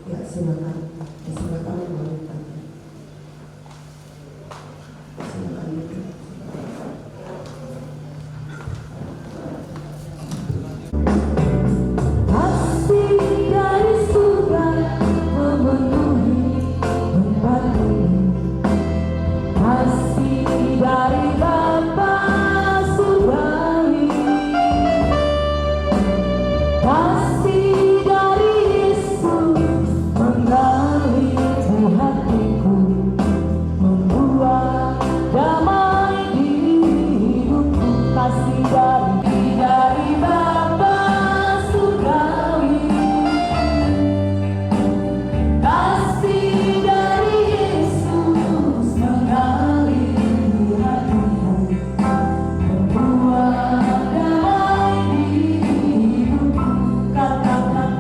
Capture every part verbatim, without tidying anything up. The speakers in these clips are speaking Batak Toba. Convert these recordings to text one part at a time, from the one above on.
Ya, silakan. Ya, silakan, Ibu. Silakan. Kasih dari surga memenuhi tempat ini. Kasih dari Bapa surgawi. Kasih dari Yesus mengalir di hatiku, membuat damai di hidupku. Kasih dari, dari Bapa surgawi. Kasih dari Yesus mengalir di hatiku, membuat damai di hidupku. Katakan,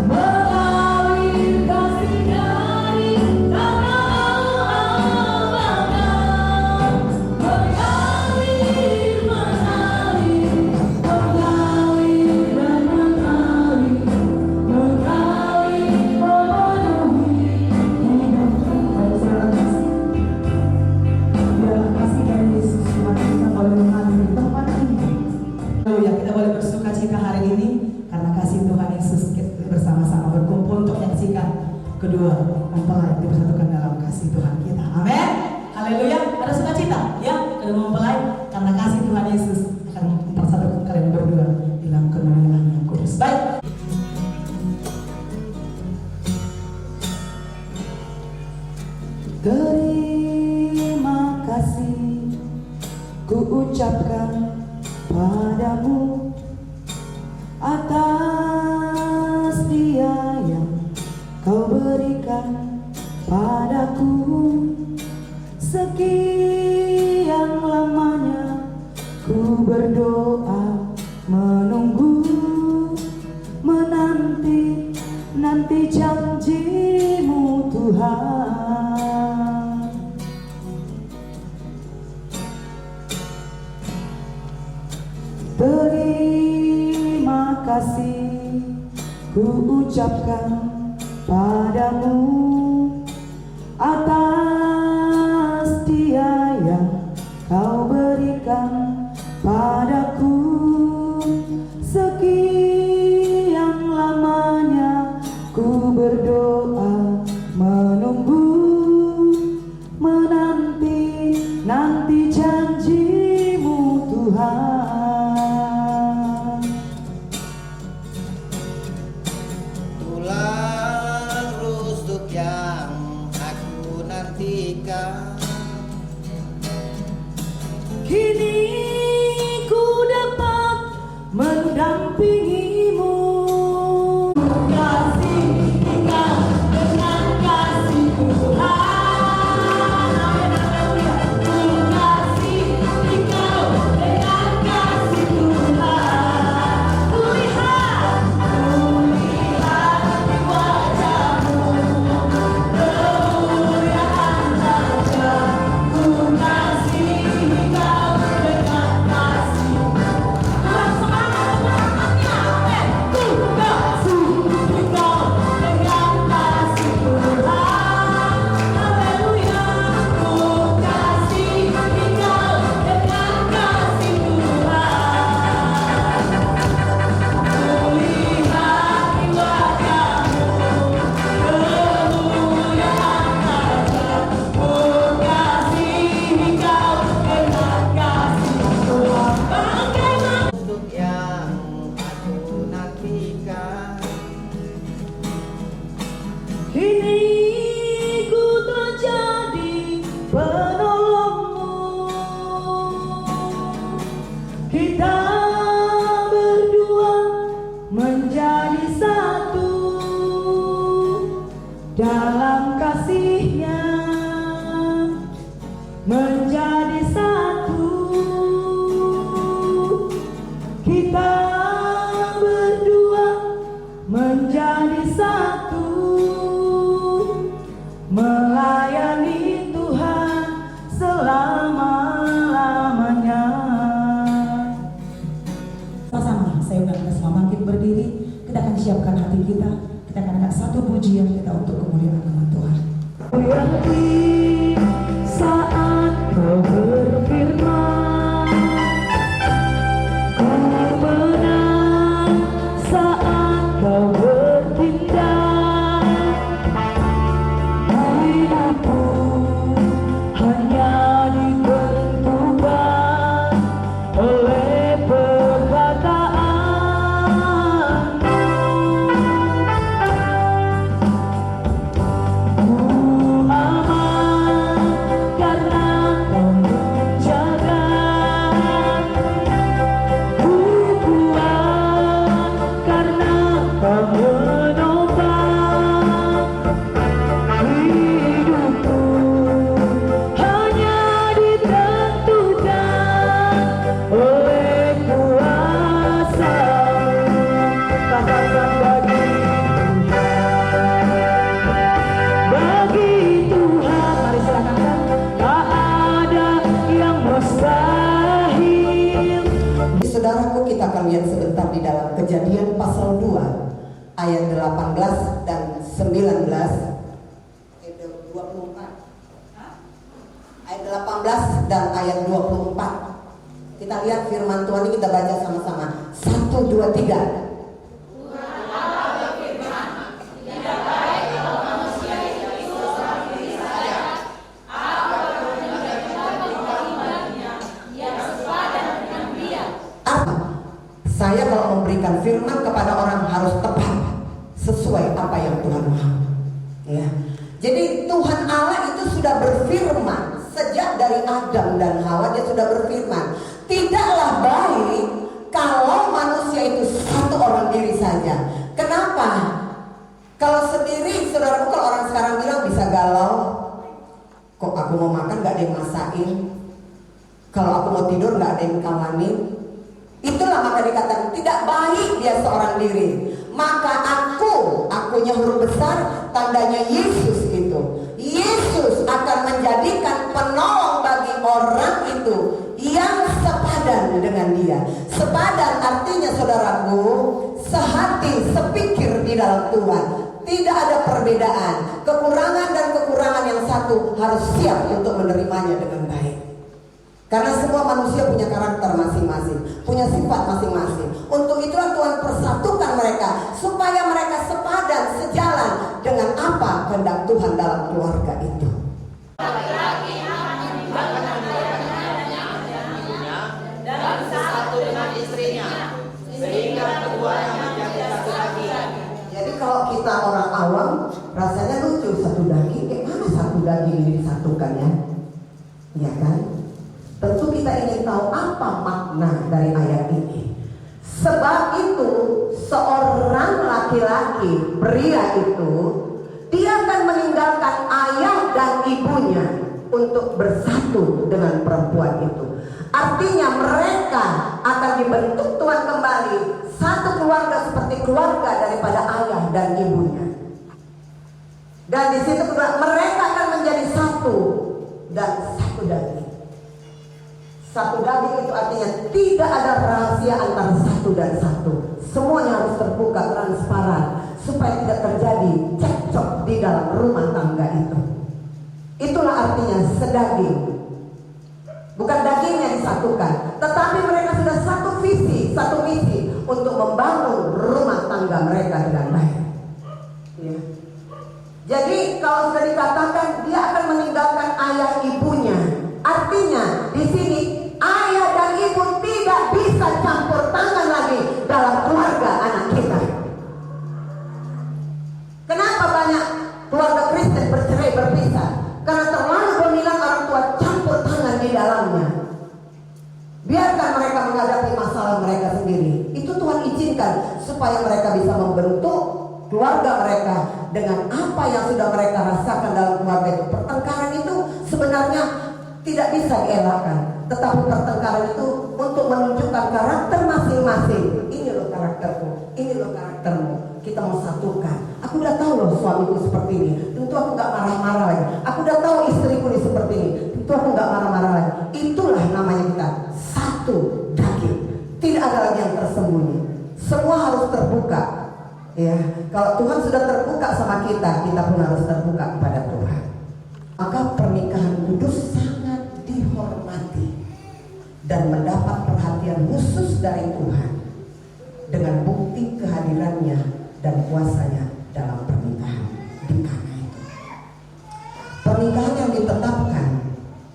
mengalir kasih dari Bapa. Mengalir, mengalir, mengalir dan mengalir, mengalir memenuhi hidupku. Biarlah kasih dari Yesus Tuhan kita boleh mengalir di tempat ini. Haleluya, kita boleh bersuka cita hari ini karena kasih Tuhan Yesus. Kita bersama-sama berkumpul untuk menyaksikan kedua mempelai dipersatukan dalam kasih Tuhan kita. Amin. Haleluya. Ada sukacita, ya, kedua mempelai, karena kasih Tuhan Yesus akan mempersatukan kalian berdua dalam kemuliaan yang kudus. Baik. Terima kasih ku ucapkan padamu atas dia yang kau berikan padaku. Sekian lamanya ku berdoa, menunggu, menanti, nanti janjimu, Tuhan. Terima kasih ku ucapkan padamu atas dia yang kau berikan padaku. Sekian lamanya ku berdoa, menunggu, menanti, nanti janjimu, Tuhan. Tulang rusuk yang aku nantikan, kini ku dapat mendampingimu. Kasih engkau dengan kasih Tuhan. Amin, haleluya. Ku kasih engkau dengan kasih Tuhan. Kulihat, kulihat di wajahmu kemuliaan Raja. Ku kasih engkau dengan kasih yang aku nantikan. Kini ku telah jadi penolongmu. Kita berdua menjadi satu dalam kasih-Nya, menjadi satu. Kita berdua menjadi satu, melayani Tuhan selama-lamanya. Sama-sama, saya undang kita semua bangkit berdiri. Kita akan siapkan hati kita. Anak-anak, satu pujian kita untuk kemuliaan nama Tuhan. Berhenti saat kau berfirman, ku menang saat kau bertindak. Hidupku hanya ditentukan oleh perkataan. Ku aman karena Kau menjaga. Ku kuat karena Kau menopang. Hidupku hanya ditentukan oleh kuasa-Mu. Katakan, bagi Tuhan, bagi Tuhan, mari silakan, tak ada yang mustahil. Saudaraku, kita akan lihat sebentar di dalam Kejadian pasal dua ayat delapan belas dan sembilan belas. Ayat dua puluh empat. Ayat delapan belas dan ayat dua puluh empat. Kita lihat firman Tuhan ini, kita baca sama-sama. Satu, dua, tiga. Apa? Saya kalau memberikan firman kepada orang harus tepat sesuai apa yang Tuhan mau. Ya. Jadi Tuhan Allah itu sudah berfirman sejak dari Adam dan Hawa, dia sudah berfirman, "Tidaklah baik kalau manusia itu satu orang diri saja." Kenapa? Kalau sendiri, saudaraku, kalau orang sekarang bilang bisa galau, "Kok aku mau makan nggak ada yang masakin? Kalau aku mau tidur nggak ada yang kawanin." Itulah maka dikatakan tidak baik dia seorang diri. Maka aku, akunya huruf besar, tandanya Yesus itu. Yesus akan menjadikan penolong bagi orang itu yang sepadan dengan dia. Sepadan artinya, saudaraku, sehati, sepikir di dalam Tuhan. Tidak ada perbedaan. Kekurangan dan kekurangan yang satu harus siap untuk menerimanya dengan baik. Karena semua manusia punya karakter masing-masing, punya sifat masing-masing. Untuk itulah Tuhan persatukan mereka, supaya mereka sepadan, sejalan dengan apa kehendak Tuhan dalam keluarga itu. Jadi kalau kita orang awam, rasanya lucu, satu daging, kayak mana satu daging ini disatukan, ya? Ya kan? Tentu kita ingin tahu apa makna dari ayat ini. Sebab itu, seorang laki-laki, pria itu, dia akan meninggalkan ayah dan ibunya untuk bersatu dengan perempuan itu. Artinya, mereka akan dibentuk Tuhan kembali satu keluarga seperti keluarga daripada ayah dan ibunya. Dan di situ kedua, mereka akan menjadi satu dan satu daging. Satu daging itu artinya tidak ada rahasia antara satu dan satu. Semuanya harus terbuka, transparan, supaya tidak terjadi cekcok di dalam rumah tangga itu. Itulah artinya sedaging. Bukan dagingnya disatukan, tetapi mereka sudah satu visi, satu misi untuk membangun rumah tangga mereka dengan baik. Ya. Jadi, kalau sudah dikatakan dia akan meninggalkan ayah ibunya, artinya di sini ayah dan ibu tidak bisa campur tangan lagi dalam keluarga anak kita. Kenapa banyak keluarga Kristen bercerai berpisah? Karena terlalu dominan orang tua campur tangan di dalamnya. Biarkan mereka menghadapi masalah mereka sendiri. Itu Tuhan izinkan supaya mereka bisa membentuk keluarga mereka dengan apa yang sudah mereka rasakan dalam keluarga itu. Pertengkaran itu sebenarnya tidak bisa dielakkan. Tetapi pertengkaran itu untuk menunjukkan karakter masing-masing. Ini loh karakterku, ini loh karaktermu. Kita mau satukan. Aku udah tahu loh suamiku seperti ini. Tentu aku nggak marah-marah lagi. Aku udah tahu istriku ini seperti ini. Tentu aku nggak marah-marah lagi. Itulah namanya kita satu daging. Tidak ada lagi yang tersembunyi. Semua harus terbuka. Ya, kalau Tuhan sudah terbuka sama kita, kita pun harus terbuka kepada Tuhan. Maka pernikahan kudus sangat dihormati dan mendapat perhatian khusus dari Tuhan dengan bukti kehadirannya dan kuasanya dalam pernikahan di Kana itu. Pernikahan yang ditetapkan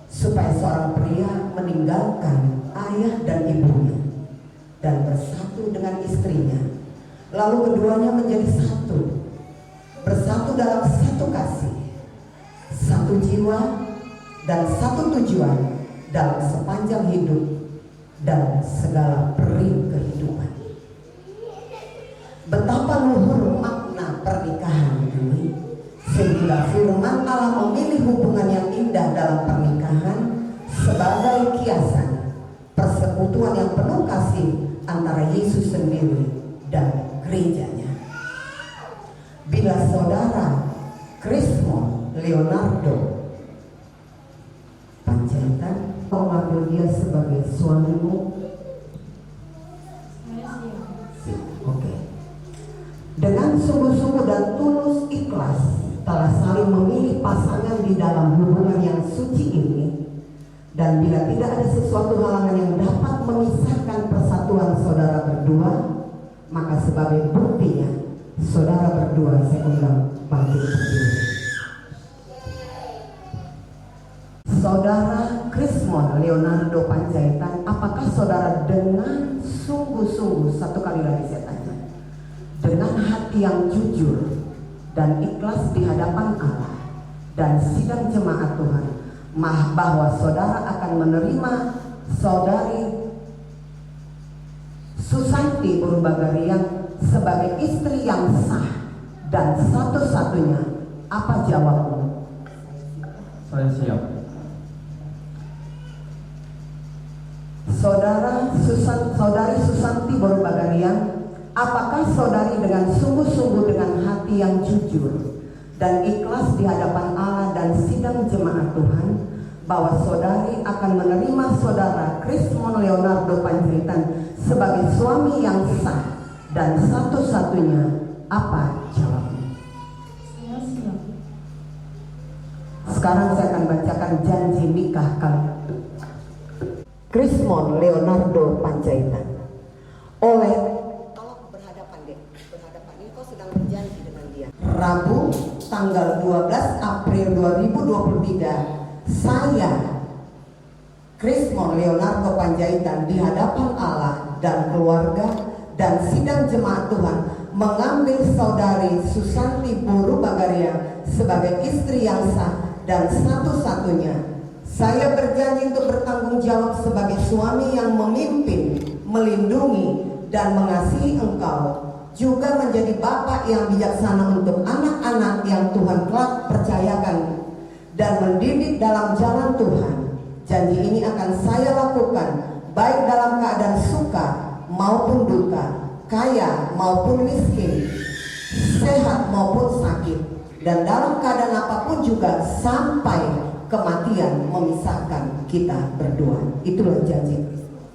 supaya seorang pria meninggalkan ayah dan ibunya dan bersatu dengan istrinya, lalu keduanya menjadi satu, bersatu dalam satu kasih, satu jiwa, dan satu tujuan dalam sepanjang hidup dan segala peri kehidupan. Betapa luhur makna pernikahan ini, sehingga firman Allah memilih hubungan yang indah dalam pernikahan sebagai kiasan persekutuan yang penuh kasih antara Yesus sendiri dan gereja-Nya. Bila saudara Krismon Leonardo Panjaitan, kau mengambil dia sebagai suamimu? Saya siap. Siap, oke. Dengan sungguh-sungguh dan tulus ikhlas telah saling memilih pasangan di dalam hubungan yang suci ini, dan bila tidak ada sesuatu halangan yang dapat memisahkan persatuan saudara berdua, maka sebagai buktinya, saudara berdua saya undang bangkit berdiri. Saudara Krismon Leonardo Panjaitan, apakah saudara dengan sungguh-sungguh, satu kali lagi saya tanya, dengan hati yang jujur dan ikhlas di hadapan Allah dan sidang jemaat Tuhan, mah-, bahwa saudara akan menerima saudari Susanti Boru Bagariang sebagai istri yang sah dan satu-satunya? Apa jawabmu? Saya siap. Saudara Susan-, Saudari Susanti Boru Bagariang, apakah saudari dengan sungguh-sungguh, dengan hati yang jujur dan ikhlas di hadapan Allah dan sidang jemaat Tuhan, bahwa saudari akan menerima saudara Krismon Leonardo Panjaitan sebagai suami yang sah dan satu-satunya? Apa jawabnya? Saya siap. Sekarang saya akan bacakan janji nikah kalian. Krismon Leonardo Panjaitan. Oleh, tolong berhadapan, Dek. Berhadapan. Ini kau sedang berjanji dengan dia. Rabu, tanggal dua belas April dua ribu dua puluh tiga, saya, Krismon Leonardo Panjaitan, di hadapan Allah dan keluarga dan sidang jemaat Tuhan, mengambil saudari Susanti Boru Bagariang sebagai istri yang sah dan satu-satunya. Saya berjanji untuk bertanggung jawab sebagai suami yang memimpin, melindungi, dan mengasihi engkau, juga menjadi bapak yang bijaksana untuk anak-anak yang Tuhan kelak percayakan, dan mendidik dalam jalan Tuhan. Janji ini akan saya lakukan, baik dalam keadaan suka maupun duka, kaya maupun miskin, sehat maupun sakit, dan dalam keadaan apapun juga sampai kematian memisahkan kita berdua. Itulah janji Krismon.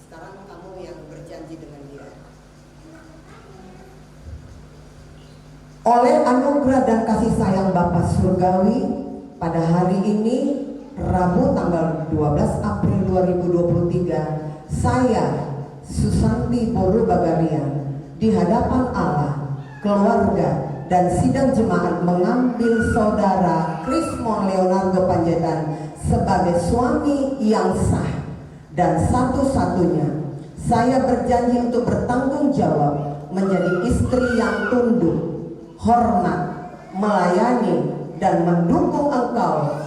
Sekarang kamu yang berjanji dengan dia. Oleh anugerah dan kasih sayang Bapa Surgawi, pada hari ini, Rabu tanggal dua belas April dua ribu dua puluh tiga, saya, Susanti Boru Bagariang, di hadapan Allah, keluarga, dan sidang jemaat mengambil saudara Krismon Leonardo Panjaitan sebagai suami yang sah dan satu-satunya. Saya berjanji untuk bertanggung jawab menjadi istri yang tunduk, hormat, melayani, dan mendukung engkau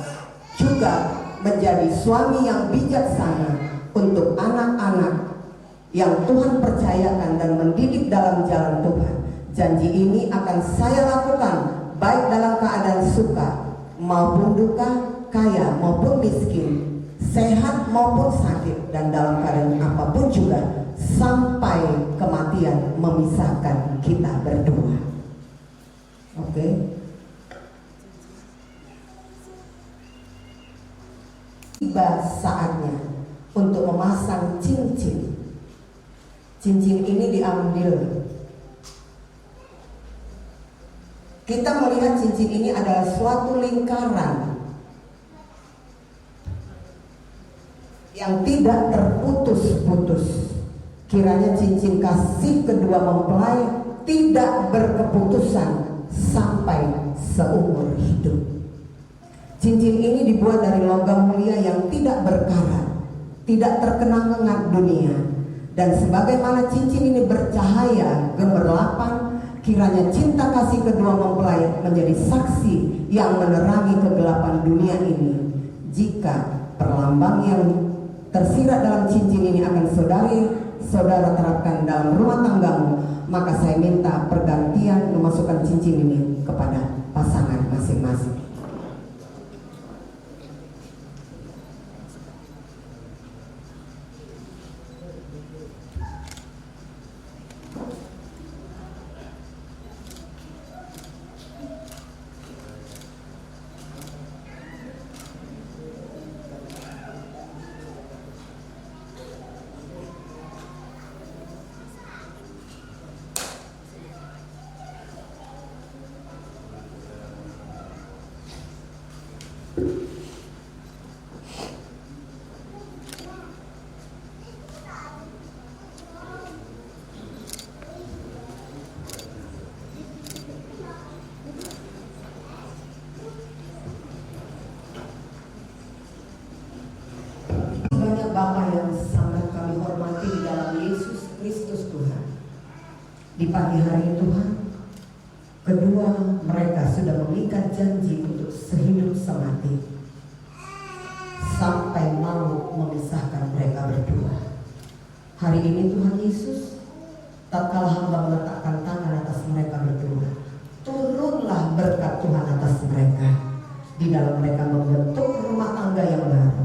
juga menjadi suami yang bijaksana untuk anak-anak yang Tuhan percayakan dan mendidik dalam jalan Tuhan. Janji ini akan saya lakukan baik dalam keadaan suka maupun duka, kaya maupun miskin, sehat maupun sakit, dan dalam keadaan apapun juga sampai kematian memisahkan kita berdua. Oke. Tiba saatnya untuk memasang cincin. Cincin ini diambil Kita melihat cincin ini adalah suatu lingkaran yang tidak terputus-putus. Kiranya cincin kasih kedua mempelai tidak berkeputusan sampai seumur hidup. Cincin ini dibuat dari logam mulia yang tidak berkarat, tidak terkena ngengat dunia. Dan sebagaimana cincin ini bercahaya gemerlapan, kiranya cinta kasih kedua mempelai menjadi saksi yang menerangi kegelapan dunia ini. Jika perlambang yang tersirat dalam cincin ini akan saudara-saudara terapkan dalam rumah tanggamu, maka saya minta pergantian memasukkan cincin ini kepada pasangan masing-masing. Banyak Bapa yang sangat kami hormati di dalam Yesus Kristus Tuhan. Di pagi hari ini Tuhan, kedua mereka sudah mengikat janji untuk sehidup semati, sampai maut memisahkan mereka berdua. Hari ini Tuhan Yesus, tatkala hamba meletakkan tangan atas mereka berdua, turunlah berkat Tuhan atas mereka, di dalam mereka membentuk rumah tangga yang baru,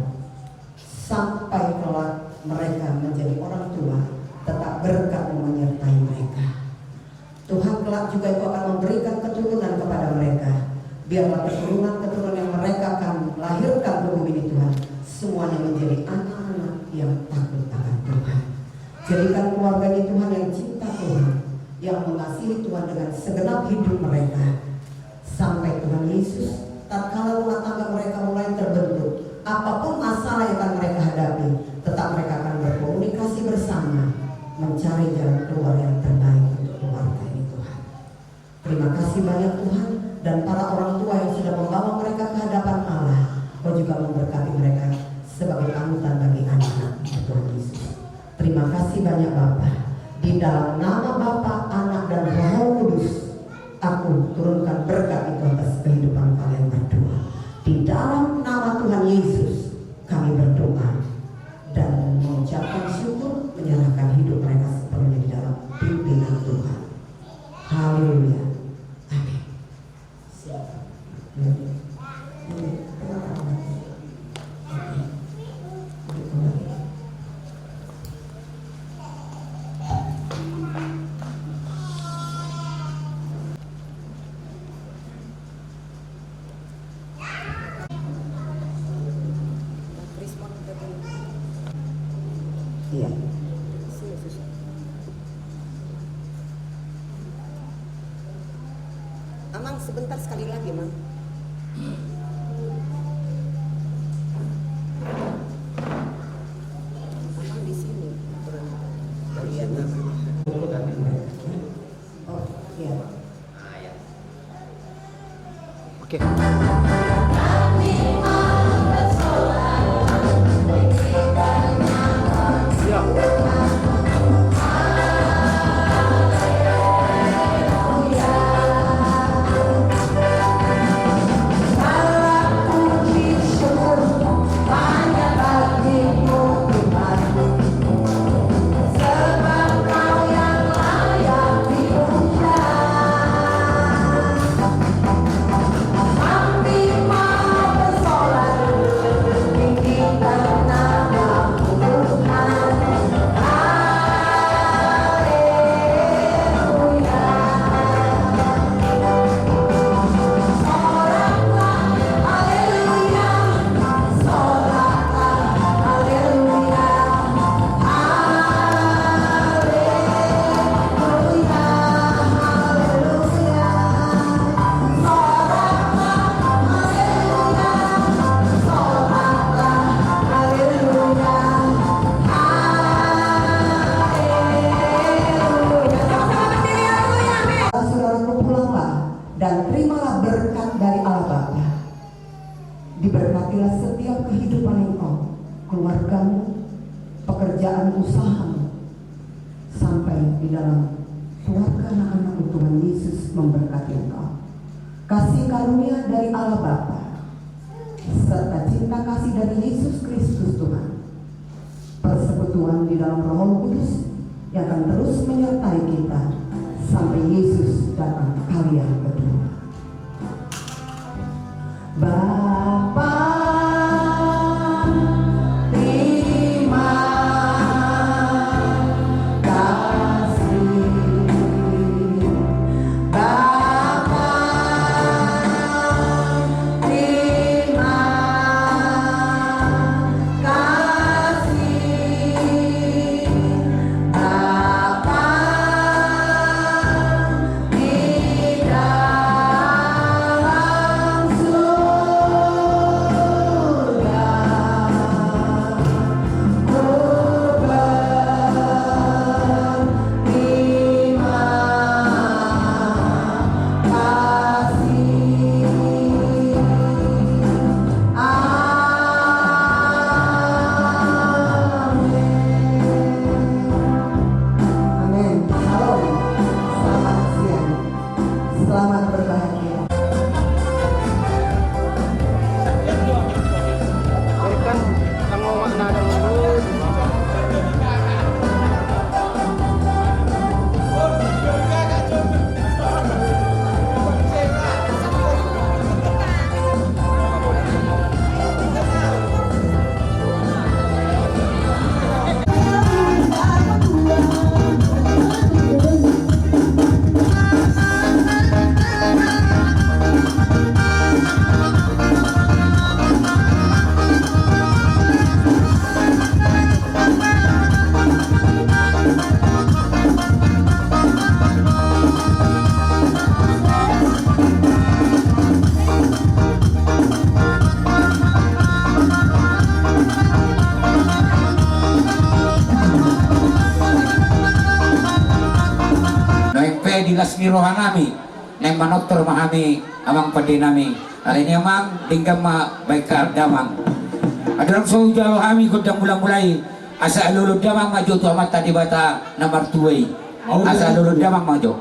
sampai kelak mereka menjadi orang tua, tetap berkat menyertai mereka. Tuhan, kelak juga Engkau akan memberikan keturunan kepada mereka. Biarlah keturunan-keturunan yang mereka akan lahirkan ke bumi ini, Tuhan, semuanya menjadi anak-anak yang takut akan Tuhan. Jadikan keluarga ini, Tuhan, yang cinta Tuhan, yang mengasihi Tuhan dengan segenap hidup mereka. Sampai Tuhan Yesus, tatkala rumah tangga mereka mulai terbentuk, apapun masalah yang akan mereka hadapi, tetap mereka akan berkomunikasi bersama, mencari jalan keluar yang terbaik untuk keluarga ini, Tuhan. Terima kasih banyak, Tuhan, dan para orang tua yang sudah membawa mereka ke hadapan Allah. Kau juga memberkati mereka sebagai panutan bagi anak-anak, Tuhan Yesus. Terima kasih banyak, Bapa. Di dalam nama Bapa, Anak, dan Roh Kudus, aku turunkan berkat itu atas kehidupan kalian berdua. Di dalam nama Tuhan Yesus, kami berdoa dan mengucapkan syukur, menyerahkan hidup mereka sepenuhnya di dalam pimpinan Tuhan. Haleluya. Amin. Siap. Amin. Amin. Tenang, tenang. Oke. Duduk kembali. Iya. Amang, sebentar, sekali lagi, Mang. Amang di sini. Iya, Amang. Oh, iya. Oke. Iya. Dan terimalah berkat dari Allah Bapa. Diberkatilah setiap kehidupan engkau, keluargamu, pekerjaan usahamu, sampai di dalam keluarga anak-anakmu. Tuhan Yesus memberkati engkau. Kasih karunia dari Allah Bapa serta cinta kasih dari Yesus Kristus Tuhan, persekutuan di dalam Roh Kudus yang akan terus menyertai kita sampai Yesus datang kali yang kedua. Bapa, terima kasih. Bapa, terima kasih. Bapa di dalam surga, ku berterima kasih. Amin. Amin. Shalom. Selamat siang. Selamat berbahagia. Naeng pe di las ni roha nami, naeng manortor ma hami amang pande nami. Alani i amang, denggan ma baen damang. Adong so hujalo hami gondang mula-mula i, asa alo-alo damang ma jo tu Amanta Debata na martua i. Asa alo-alo damang ma jo.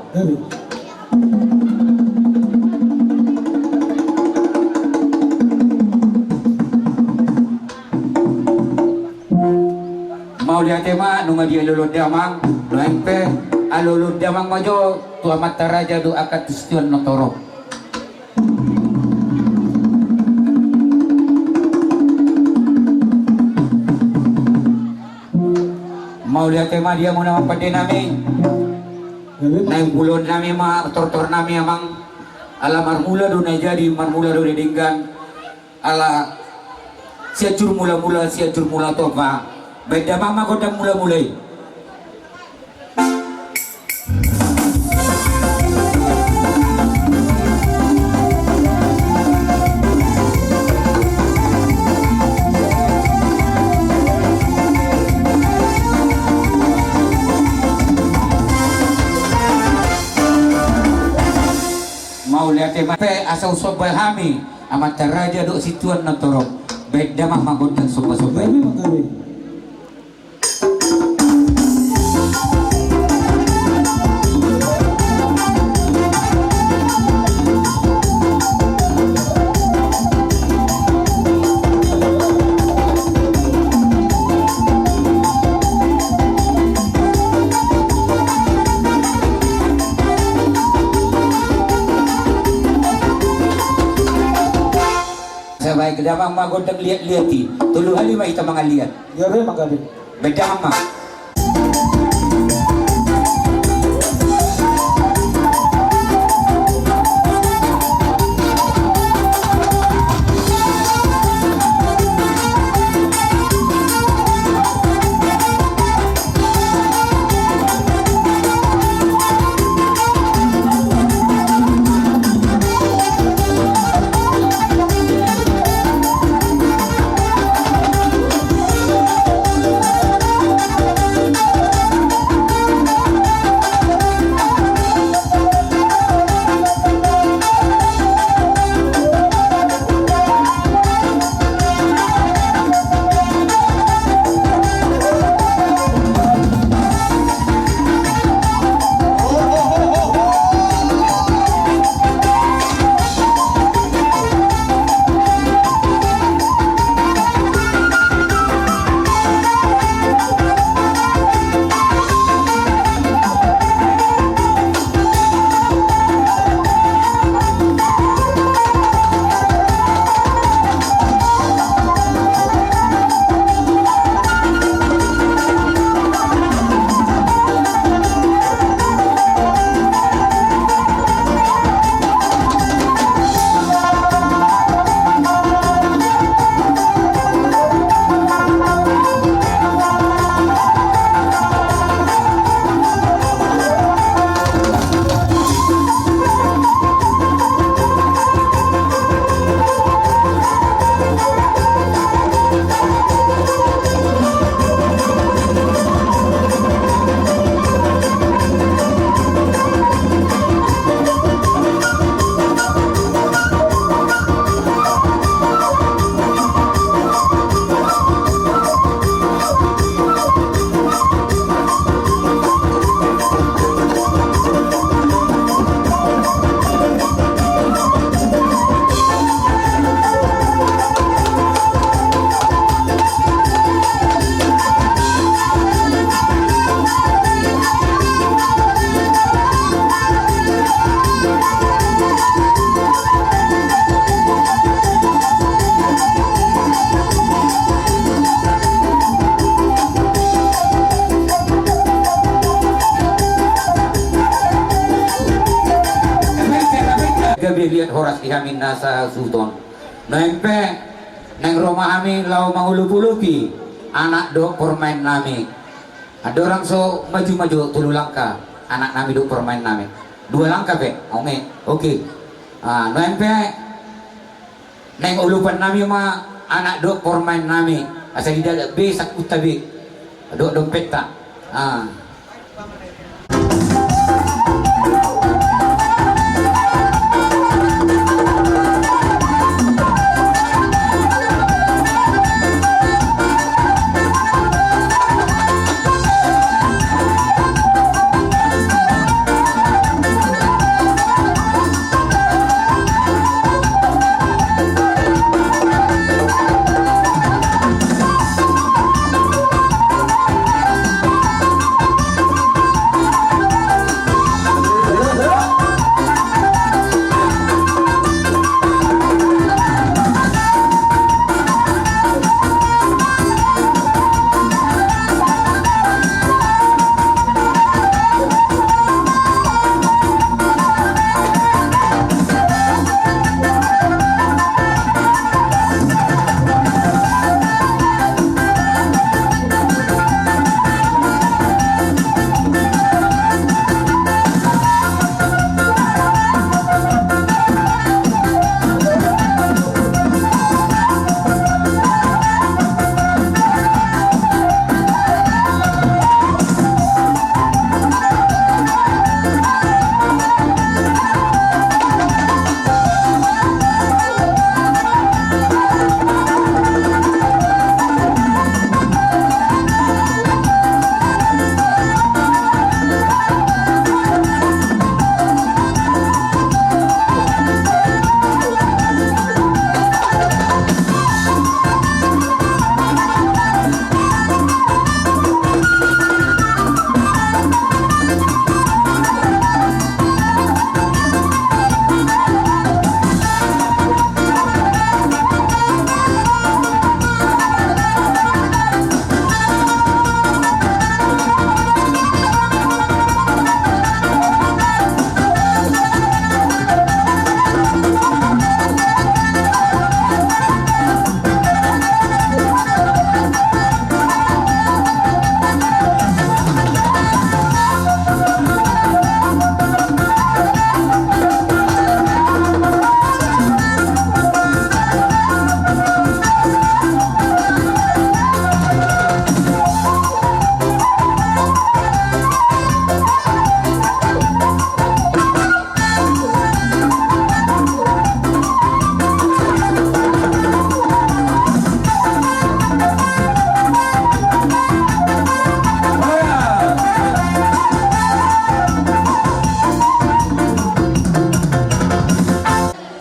Mauliate ma, nunga dialo-alo damang, naeng pe alo-alo damang ma jo tu amanta raja dohot angka tu situan na torop. Mauliate ma di hamuna amang pande nami. Naeng ulaon nami ma, tortor nami amang. Ala marmula do na jadi, marmula do na denggan. Ala sianjur mula-mula, sianjur mula tompa. Baen damang ma gondang mula-mula i. Mauliate ma, pe asa husomba hami amanta raja dohot situan na torop. Baen damang ma gondang somba-somba i. Asa baen damang ma gondang liat-liat i. Tolu hali ma hita mangaliat. Gabe ma, gabe. Baen damang ma. gabe liat horas di hami na sahasuhuton. Nuaeng pe naeng ro ma hami laho mangolopolopi anak dohot parumaennami. Andorang so maju ma jo tolu langka anaknami dohot parumaennami. Dua langka pe, oke. Oke. Ah, nuaeng pe naeng olopannami ma anak dohot parumaennami, asa didalan be sangkunta be dohot dompetta. Ah.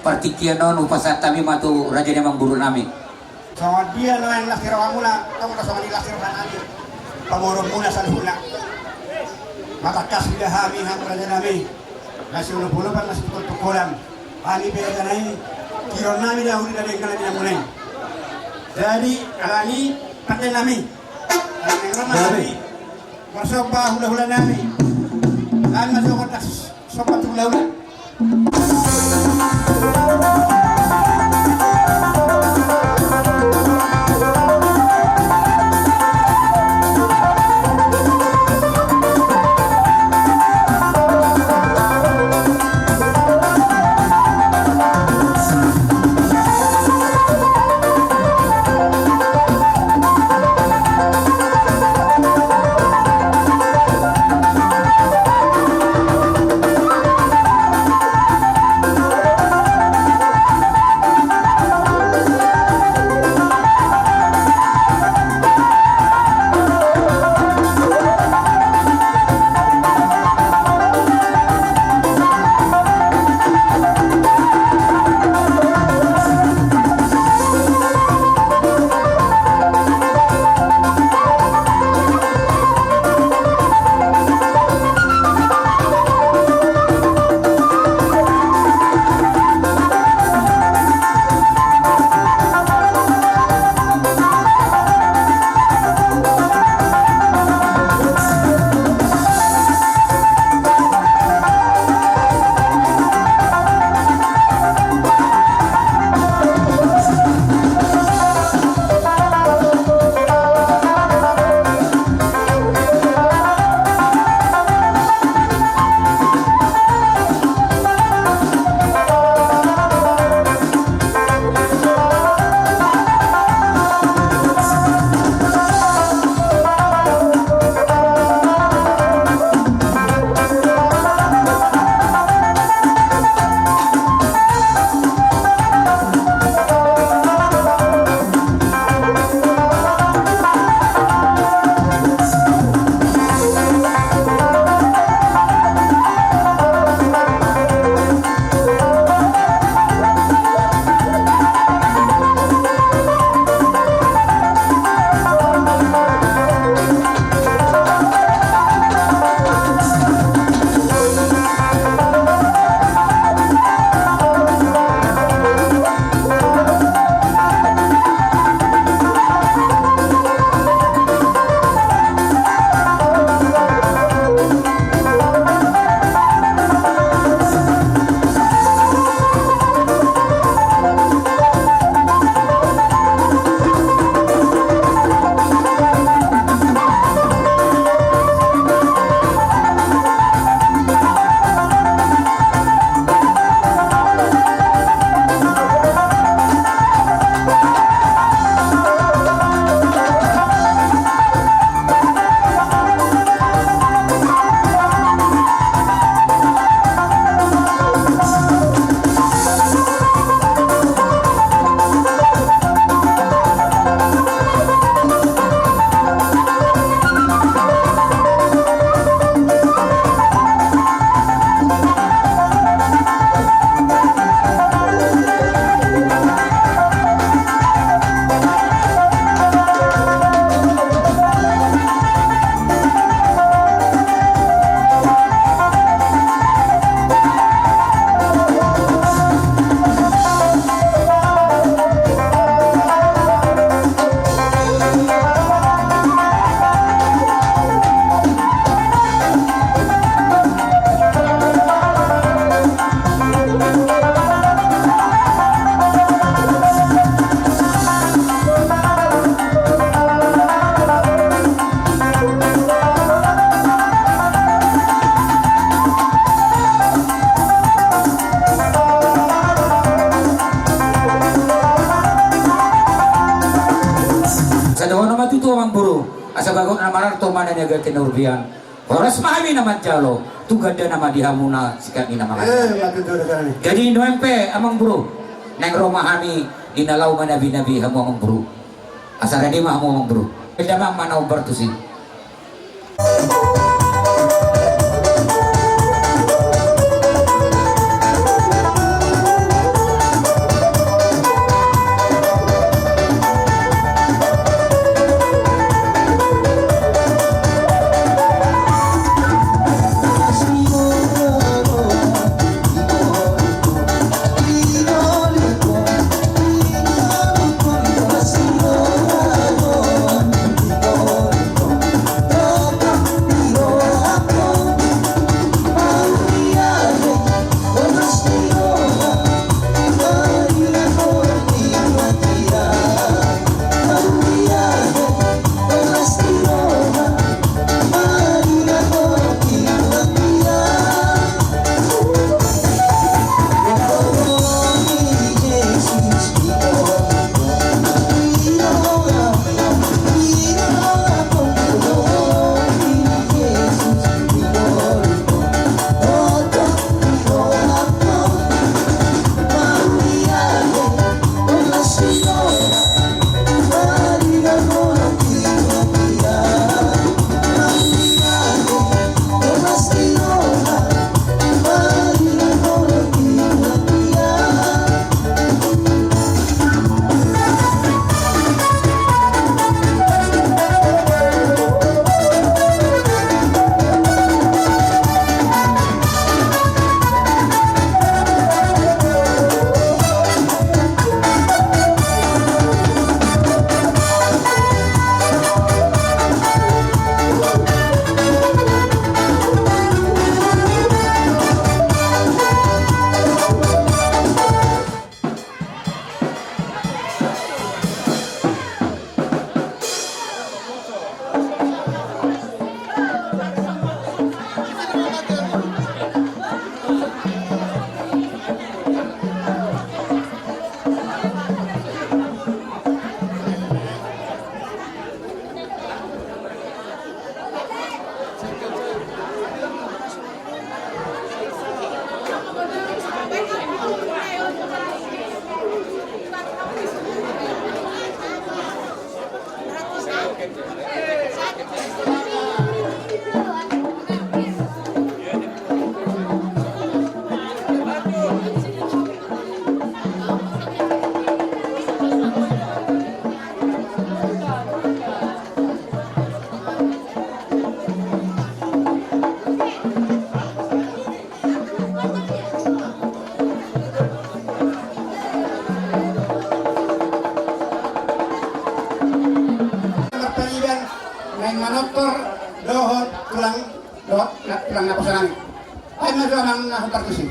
Partingkian on hupasahat hami ma tu raja ni amangboru nami. Songon dia nuaeng las ni rohamuna, tong do songon i las ni roha nami pamoruonmuna saluhutna. Matangkas mida hami, hamu raja nami, na siolopolopan, na sitongkoltongkolan. Hami pe raja nami, tingki nami dahulu na denggan nami namuna i. Jadi alani pande nami, alani rona nami, marsomba hulahula nami. Hami masuk kotas. Sobat hulahula. Bagot na mararto ma na niagatan na urupian. Horas ma hami na manjalo, tu gandana ma di hamuna sikat ni na manjalo. Eh, mati tu dasarnya. Jadi nuaeng pe amang bro, naeng ro ma hami di na laho manabi-nabi hamu amang bro. Asa rade ma hamu amang bro. Eda ma na umbar tusi. Marpariban naeng manortor dohot tulang, dohot na-, tulang naposo nami. Ai ma jo amang na hupartusi.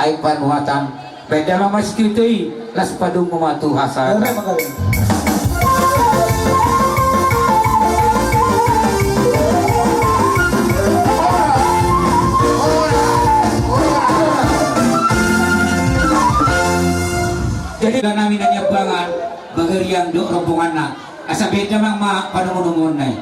Panuatan, baen damang ma situtu i, laos padomu ma tu hasahatan. Jadi, nami na niambangan, Bagariang dohot rombonganna, asa baen damang ma panomunomuonna i.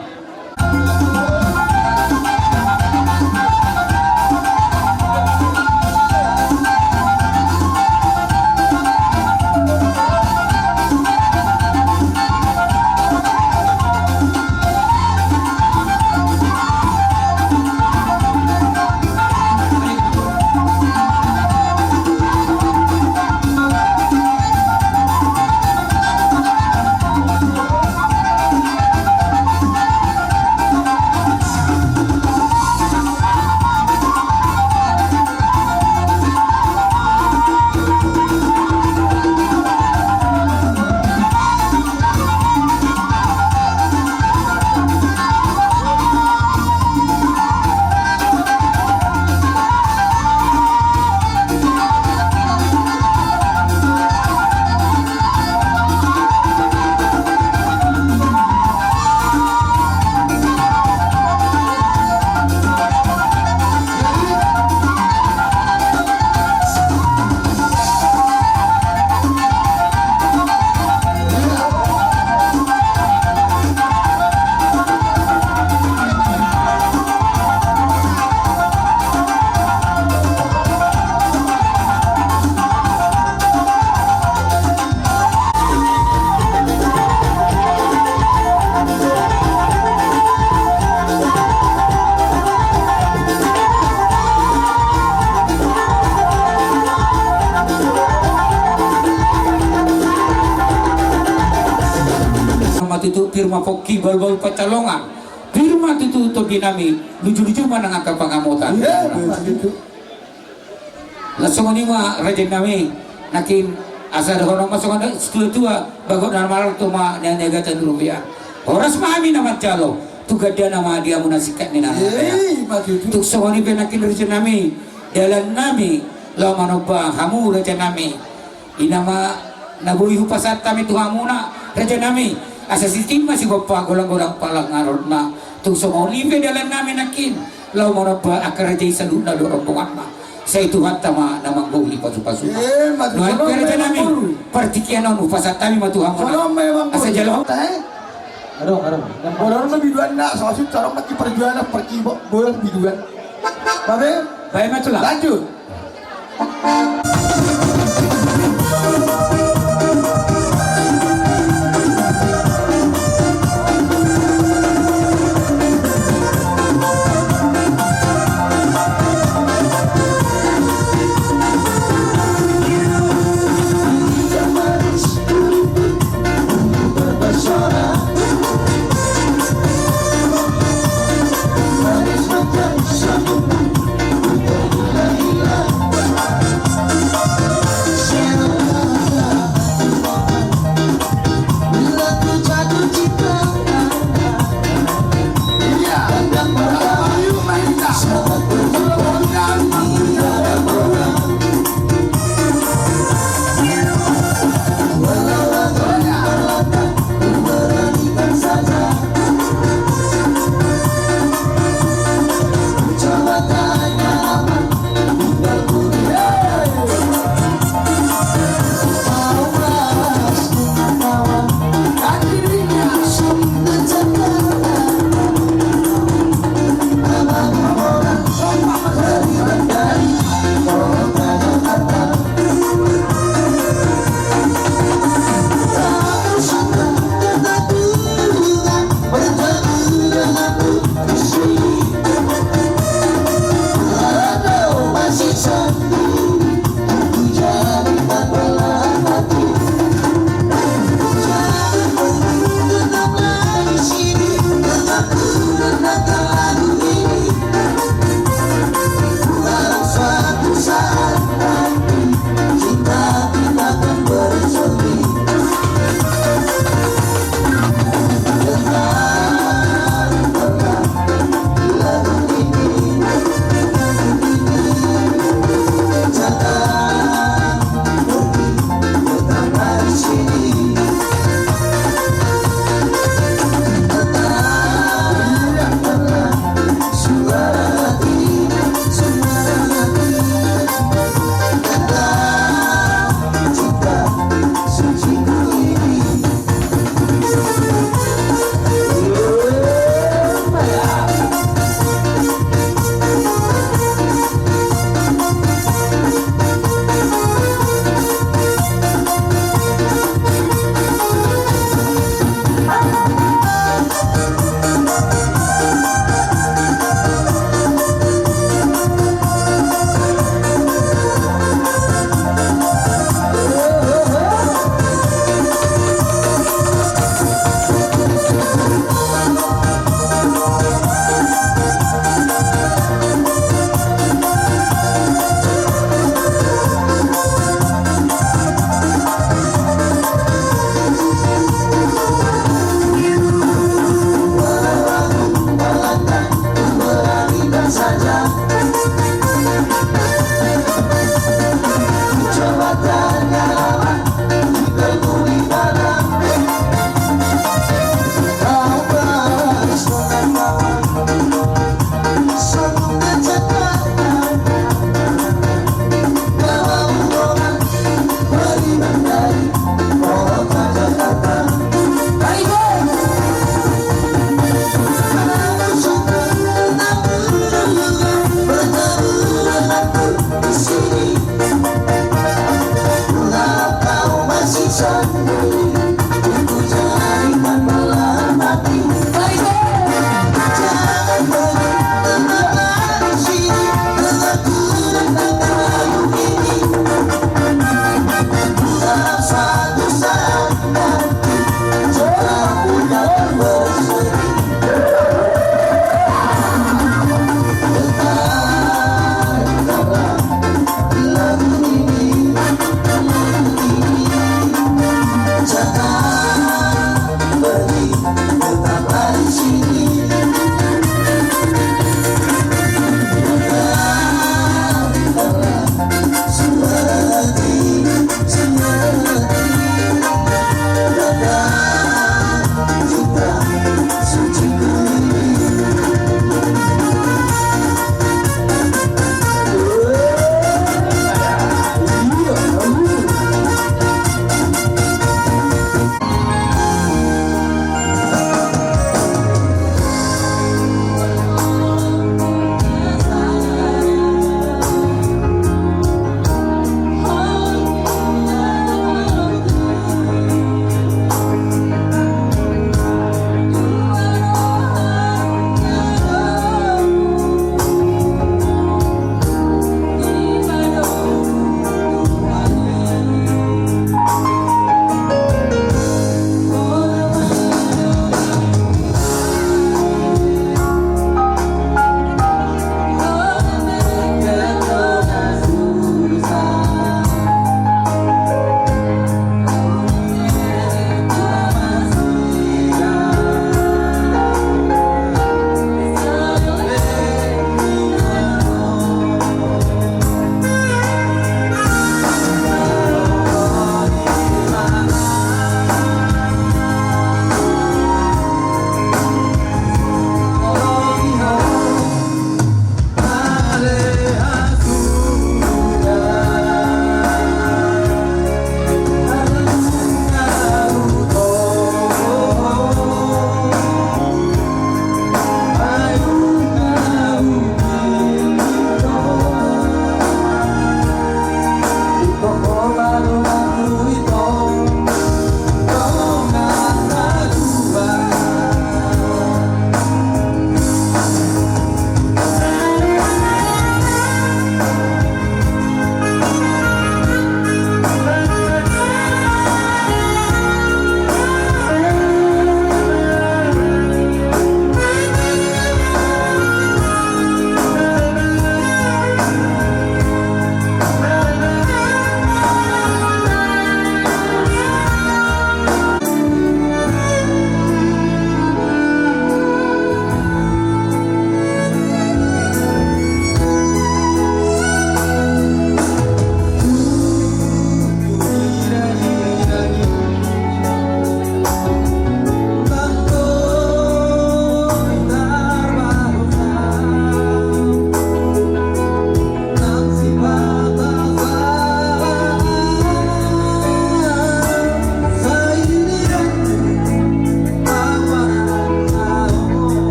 Ma tutu pir ma pongki, bahulbahul pansalongan. Pir ma tutu tondinami, lujuluju ma nang angka pangamotan. Iya, betul. Laos songon i ma rajanami, nangkin asa dohonon ma songon situatua, bagot na maralto ma na niagatan rupiah. Horas ma hami na manjalo, tu gandana ma di hamu na singkat ni na. Iya, ma tutu. Tung songon i pe nangkin rajanami, dalannami laho manomba hamu rajanami. I ma na boi hupasahat hami tu hamuna rajanami, asa sititi ma sigompa, golanggolang pangarahutna. Tung songon i pe dalannami nangkin laho manomba angka raja i saluhutna dohot rombonganna. Sai Tuhanta ma na manggohi pasupasuna. Eh, ma tutu. Nuaeng pe rajanami, partingkian on hupasahat hami ma tu hamuna. Asa jalo. Adong, adong. Bola on ma biduan na, so maksud carong mati perjuangan pergi bo-, bola biduan. Babe? Bae ma tulang. Lanjut.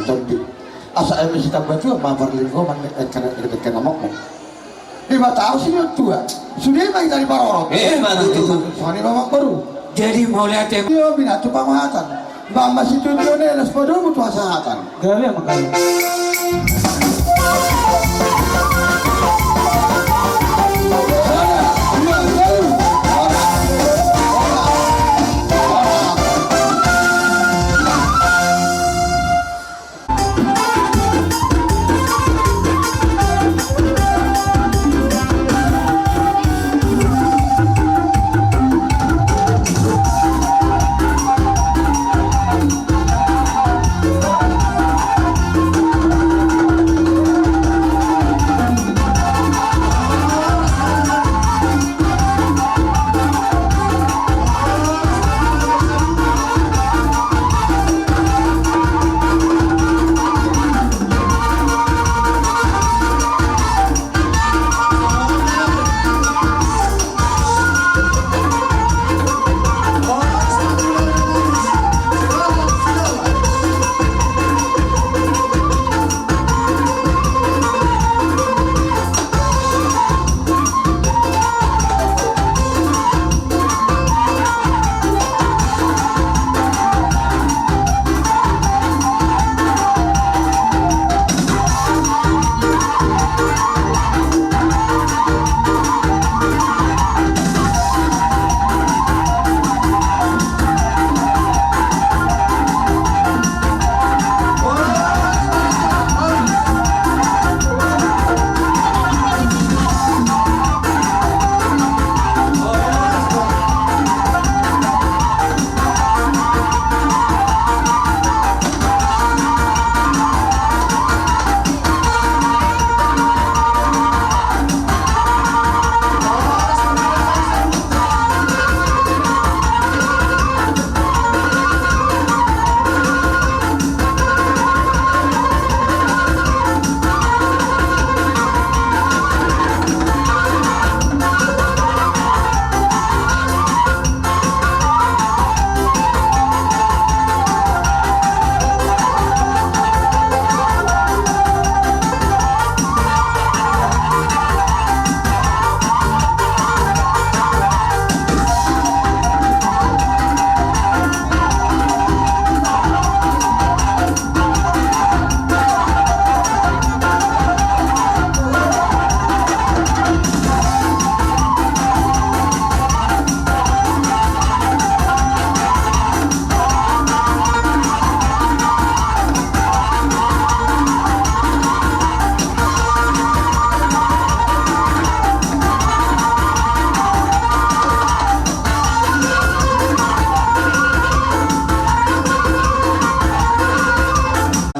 Tondi. Asa eme sitambatua ma parlinggoman ni engke na mokmok. Ima tahu si tua. Sude ma hita diparorot. Ima tutu. Songon i ma amangboru. Jadi mauliate. Io, binatu pamahatan. Bang masih tujuan, las padomu tu hasahatan. Gabe ma kali.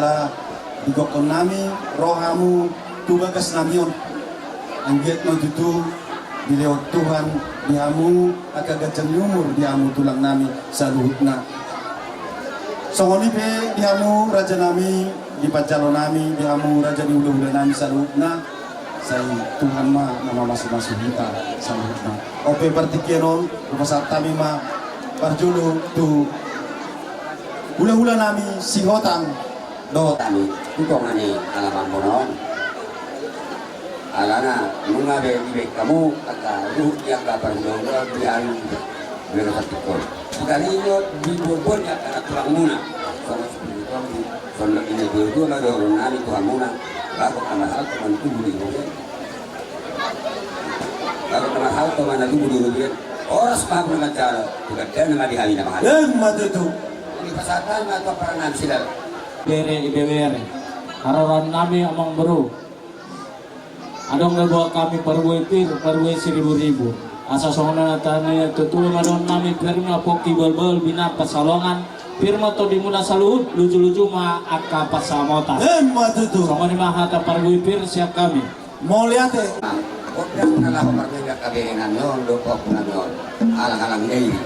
Ala digokhon nami rohamu tu bagas nami on. Anggiat ma tutu dilehon Tuhan di hamu angka ganjang ni umur di hamu tulang nami saluhutna. Songon i pe di hamu raja nami, di panjalo nami, di hamu raja ni hulahula nami saluhutna. Sai Tuhan ma na mamasumasu hita saluhutna. On pe partingkian on hupasahat hami ma parjolo tu hulahula nami Sihotang. Dohot hami tu tonga ni alaman bona on. Alana nunga be dibaen hamu angka ruhut ni angka parhulahulaan di ari on. Di ari on. Taringot di borbor ni angka na tulangmuna. Songon sipir di tong di sondok ni na tuatua ma dohonon nami tu hamuna. Bagot na marhalto ma na tubu di robean. Bagot na marhalto ma na tubu di robean. Horas ma hamu na manjalo tu gandana ma di hami na mangalap. Emma tutu. Dipasahat hami ma tu ampara nami Silala. Bere, ibebere. Haroroan nami amangboru. Adong do boan hami parbue pir, parbue siribu-ribu. Asa songon na taringot ni natuatua ma dohonon nami, pir ma pongki bahulbahul, binahen pansalongan, pir ma tondimuna saluhut, lujuluju ma angka pansamotan. Emma tutu. Songon i ma hata parbue pir sian hami. Mauliate. Oke, na laho marminggat kaberengan on, dohot nami on. Halang-halang ni i.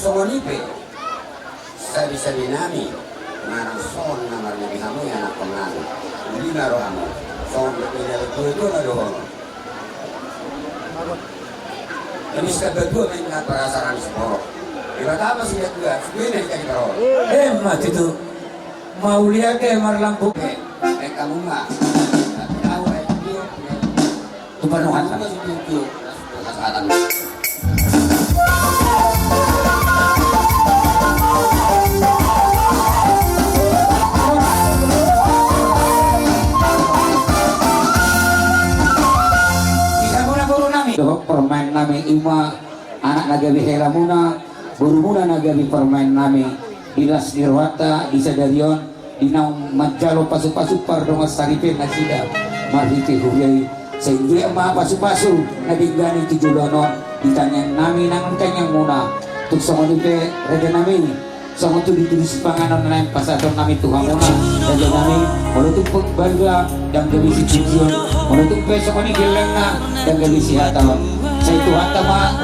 Songon i pe, sabi-sabi nami, manang songon na marnami hamu i anakkon nami, uli ma rohamu, songon na pinadua-dua na dohonon. Nami sikabatua ma inna parasa nami siborok. Debata ma sikabatua, sude na dikali parol. Emma tutu. Mauliate marlambu. Baik kamu ma. Tapi au ai dia. Tu panuhatan. Panuhatan. Di samuna boru nami. Dohot parumaen nami ima anak na gabe helamuna, borumuna na gabe parumaen nami. Di las ni rohanta di sadari on. Di naung manjalo pasu-pasu pardongansaripeon nasida marhite huria i, sai anggiat ma pasu-pasu na denggan i tu joloan on di tangiang nami nang di tangiangmuna. Tung songon i pe raja nami, songon tudu-tudu sipanganon na naeng pasahaton nami tu hamuna raja nami, molo tung pe balga ndang gabe sipujion, molo tung pe songon i gellengna ndang gabe sihataon, sai Tuhanta ma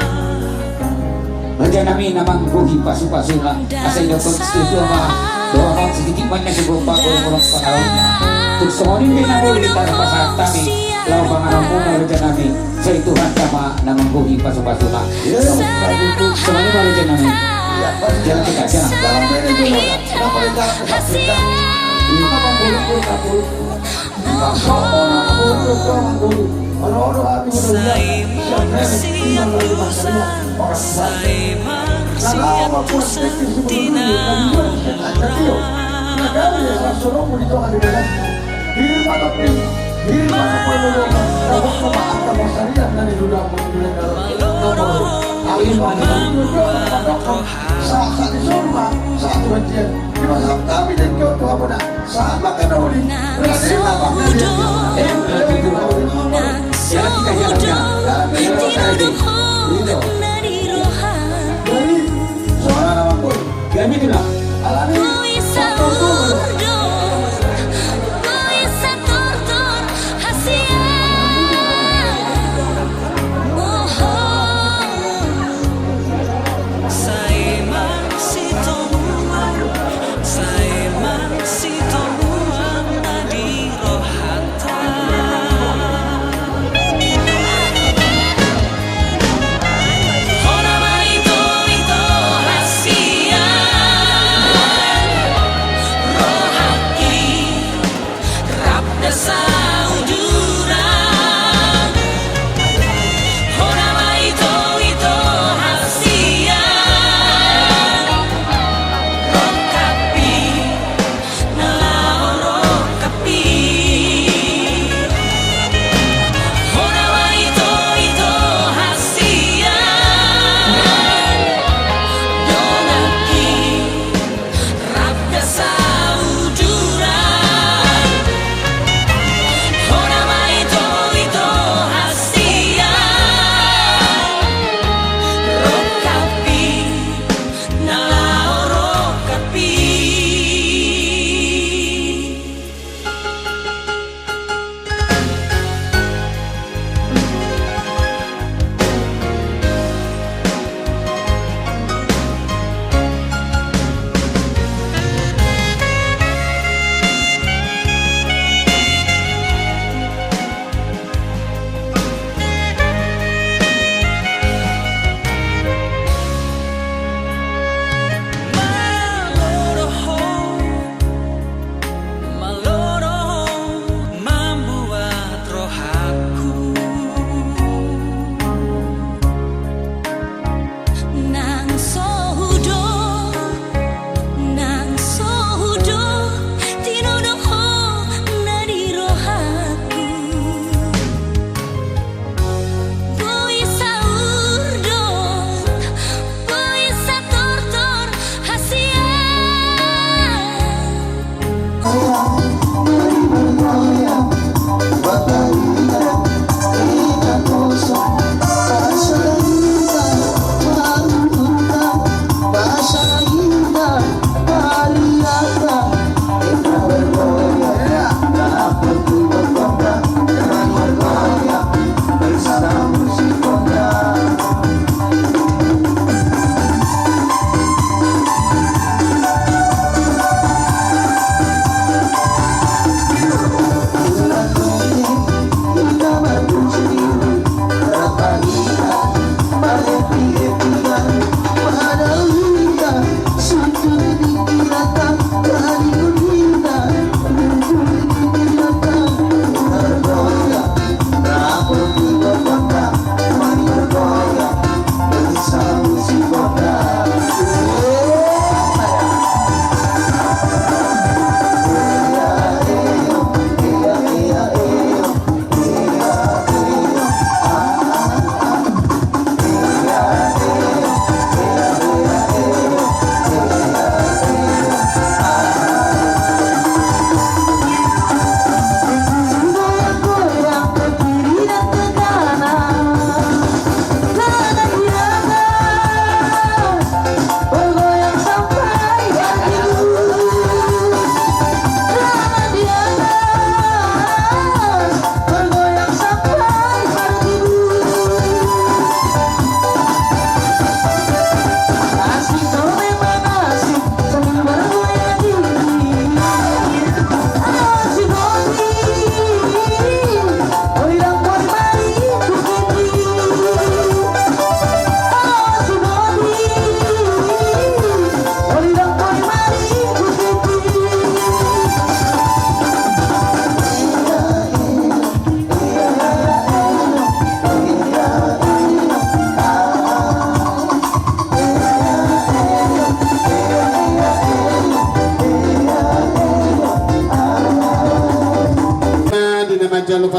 raja nami na manggohi pasu-pasuna, asa idapothon situa ma dohot sititi ma na sigompa golong-golong pangarahutna. Tung songon i pe na boi tarpasahat hami laho pangarahutmuna raja nami, sai Tuhanta ma na manggohi pasu-pasuna. Songon i ma raja nami. Jalan kita, jalan. Sahat di sorga, sahat tu bantian. Di masa kami dan kau tu hamuna. Sama kena uli. Berarti apa? Nang sohudon, nang sohudon, di nono ho na di roha. Jadi, soalnya apa pun? Jadi itulah. Alami. Boi saurdon, boi satortor, hasian. Rap da sauduran. Hona ma ito-ito hasian. Rongkapi, na laho rongkapi. Hona ma ito-ito hasian. Donganki. Rap da sauduran. Hona ma ito-ito hasian. Rongkapi, na laho rongkapi. Malo do ho, malo do ho, mambuat rohangku. Nang sohudon, nang sohudon, di nono ho na di rohangku. Boi saurdon, boi satortor, hasian.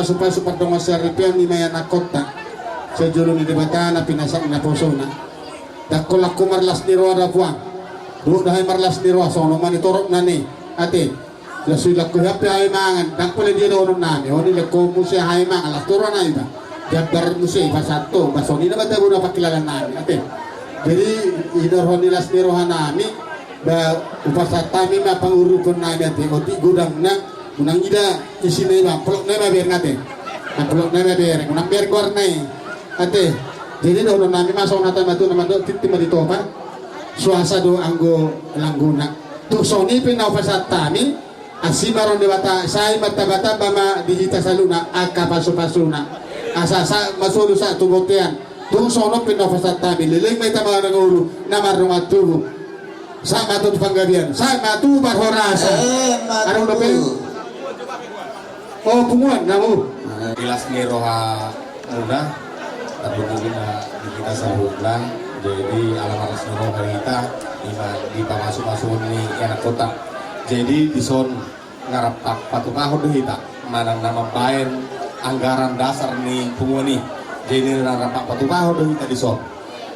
Pasu-pasu pardongan saripeon i ma ianakhonta. Sian jolo ni Debata na pinasahat ni naposona. Ndang holan ho marlas ni roha da puang. Dohot da hami marlas ni roha, songon on ma nitoropna i. Ate. Laos so dilehon ho hape hami mangan, ndang pola dia dohonon nami, on dilehon ho muse hami mangan, las tu roha nami ba. Jambar muse, pasahat ho, ba songon i nama tabo na pangkilalaan nami, ate. Jadi, inorhon ni las ni roha nami, ba, hupasahat hami ma pangurupon nami, ate, otik godangna, unang ida isina i ba, polok nami ma bereng, ate. Na polok nami ma bereng, unang bereng goarna i, ate. Jadi, dohonon nami ma songon hata ni natuatua na mandok, tintin ma di topan, suasa do anggo langguna. Tung songon i pe na hupasahat hami, Asi ma ro Debata, sai martamba-tamba ma di hita saluhutna angka pasu-pasuna. Asa sahat ma solu sahat tu bontean. Tung songon on pe na hupasahat hami, leleng ma hita mangolu, na mardongan tubu. Sahat ma tu panggabean, sahat ma tu parhorasan. Eh, ma tutu. Adong dope? O, punguan na hamu. Di las ni roha muna, tarlumobi na di hita saluhutna, jadi ala marlas ni roha ma hita, ima di pamasu-masuon ni ianakhonta. Jadi dison na rap patupahon do hita, manang na mambaen anggaran dasar ni punguan i. Jadi na rap patupahon do hita dison.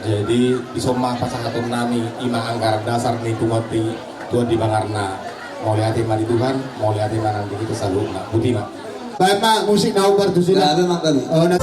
Jadi dison ma pasahaton nami ima anggaran dasar ni punguan i, tuan di bangarna. Mauliate ma di Tuhan, mauliate ma nang di hita saluhutna. Boti ma. Baen ma musik na hombar tusi. Gabe ma gabe. O, na.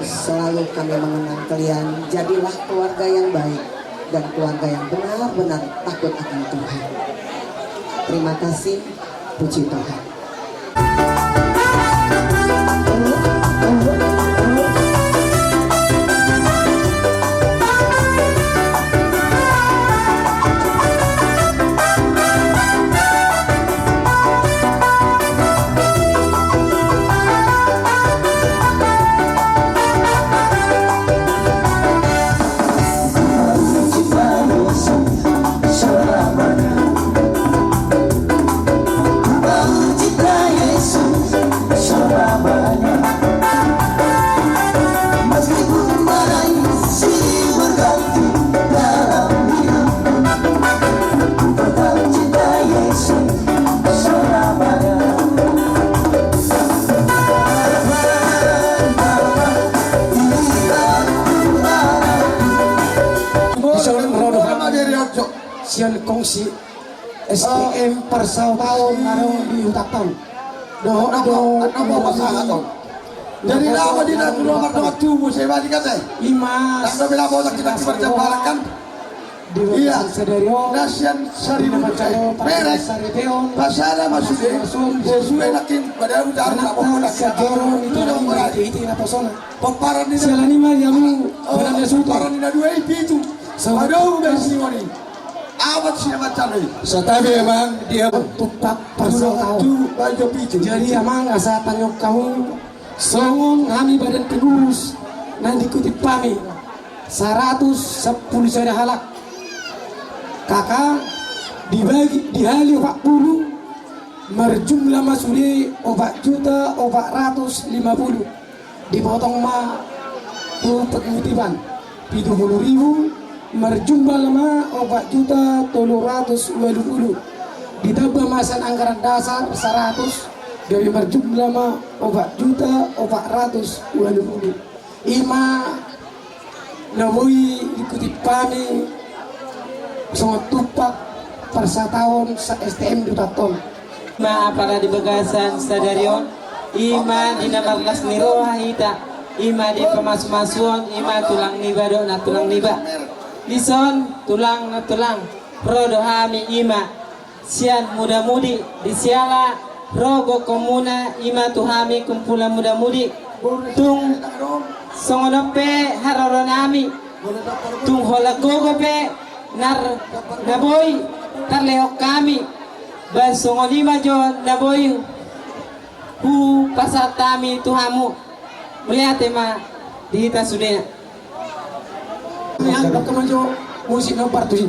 Selalu kami mengenang kalian, jadilah keluarga yang baik dan keluarga yang benar-benar takut akan Tuhan. Terima kasih, puji Tuhan. Sian kongsi S T M Parsaoran na ro di huta on. Dohot do. Jadi nama di na tulo mardongan tubu, saya balik kata. Ima. Tanda bela botak kita kibar jambalakan. Iya. Sadari on. Nasian sari na mancalo merek. Pasada masude. Sesuai nakin pada ujar na pokok nakin. Sajoro itu na pokok nakin. Pomparan ni na. Siala ni ma yamu. Pomparan ni na dua i pitu. Padau da si wani. Amat si amat caloi. Satabi emang dia. Tumpak Parsaoran. Jadi amang asa tanyok hamu. Songon hami badan pengurus na dikutip hami saratus sampulu sada halak. Kaka dibagi dihali opat pulu marjumlah ma sude opat juta opat ratus lima pulu. Dipotong ma tu pengutipan pitu pulu ribu marjumlah ma opat juta tolu ratus ualu pulu. Ditamba ma sian anggaran dasar saratus gabe marjumlah ma opat juta opat ratus ualu pulu. Ima na boi dikutip hami songon tumpak parsataon sa S T M di huta on. Ima apala di bagasan sadari on, ima di na marlas ni roha hita, ima di pamasumasuon, ima tulang niba dohot nantulang niba. Dison tulang nantulang, ro do hami ima sian muda mudi di siala ro gokhonmuna ima tu hami kumpulan muda mudi. Tung songon on pe haroro nami, tung holan gogo pe na boi tarlehon hami, ba songon i ma jo na boi hupasahat hami tu hamu. Mauliate ma di hita sudena. Ia, pakai maju musik nomor tujuh.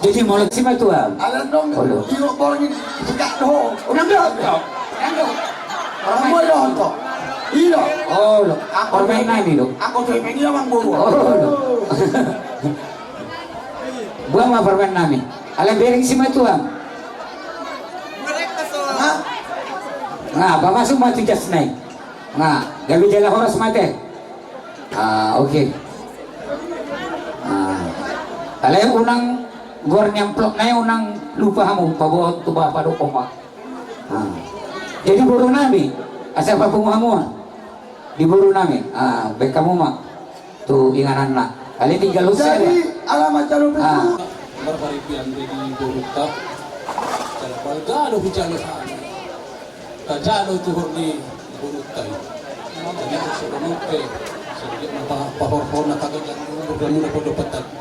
Jadi molo si matua. Alan dong. Olo. Iyo, borngin. Sika do. Unang do. Unang do. Orang mau do honto. Iyo. Olo. Aku permen nami do. Aku permen iyo mang bobo. Olo. Buang ma permen nami. Alan bering si matua. Hah? Nah, apa masuk mati jas nai. Nah, gabe jala horas mate. Ah, oke. Ah. Alai unang goar ni amplop nai unang lupa hamu paboa tu bapa dohot omak. Ah. Jadi boru nami, asa papungu hamu. Di boru nami, ah, baen hamu ma tu ingananna. Alai tinggal husea. Jadi alamat jalur itu. Marparipian be di boru ta. Jala balga do hujalo hami. Tajalo tuhor ni borunta i. Jadi songon on pe, songon on pe, pahorhon na kato jani umur hamu na podo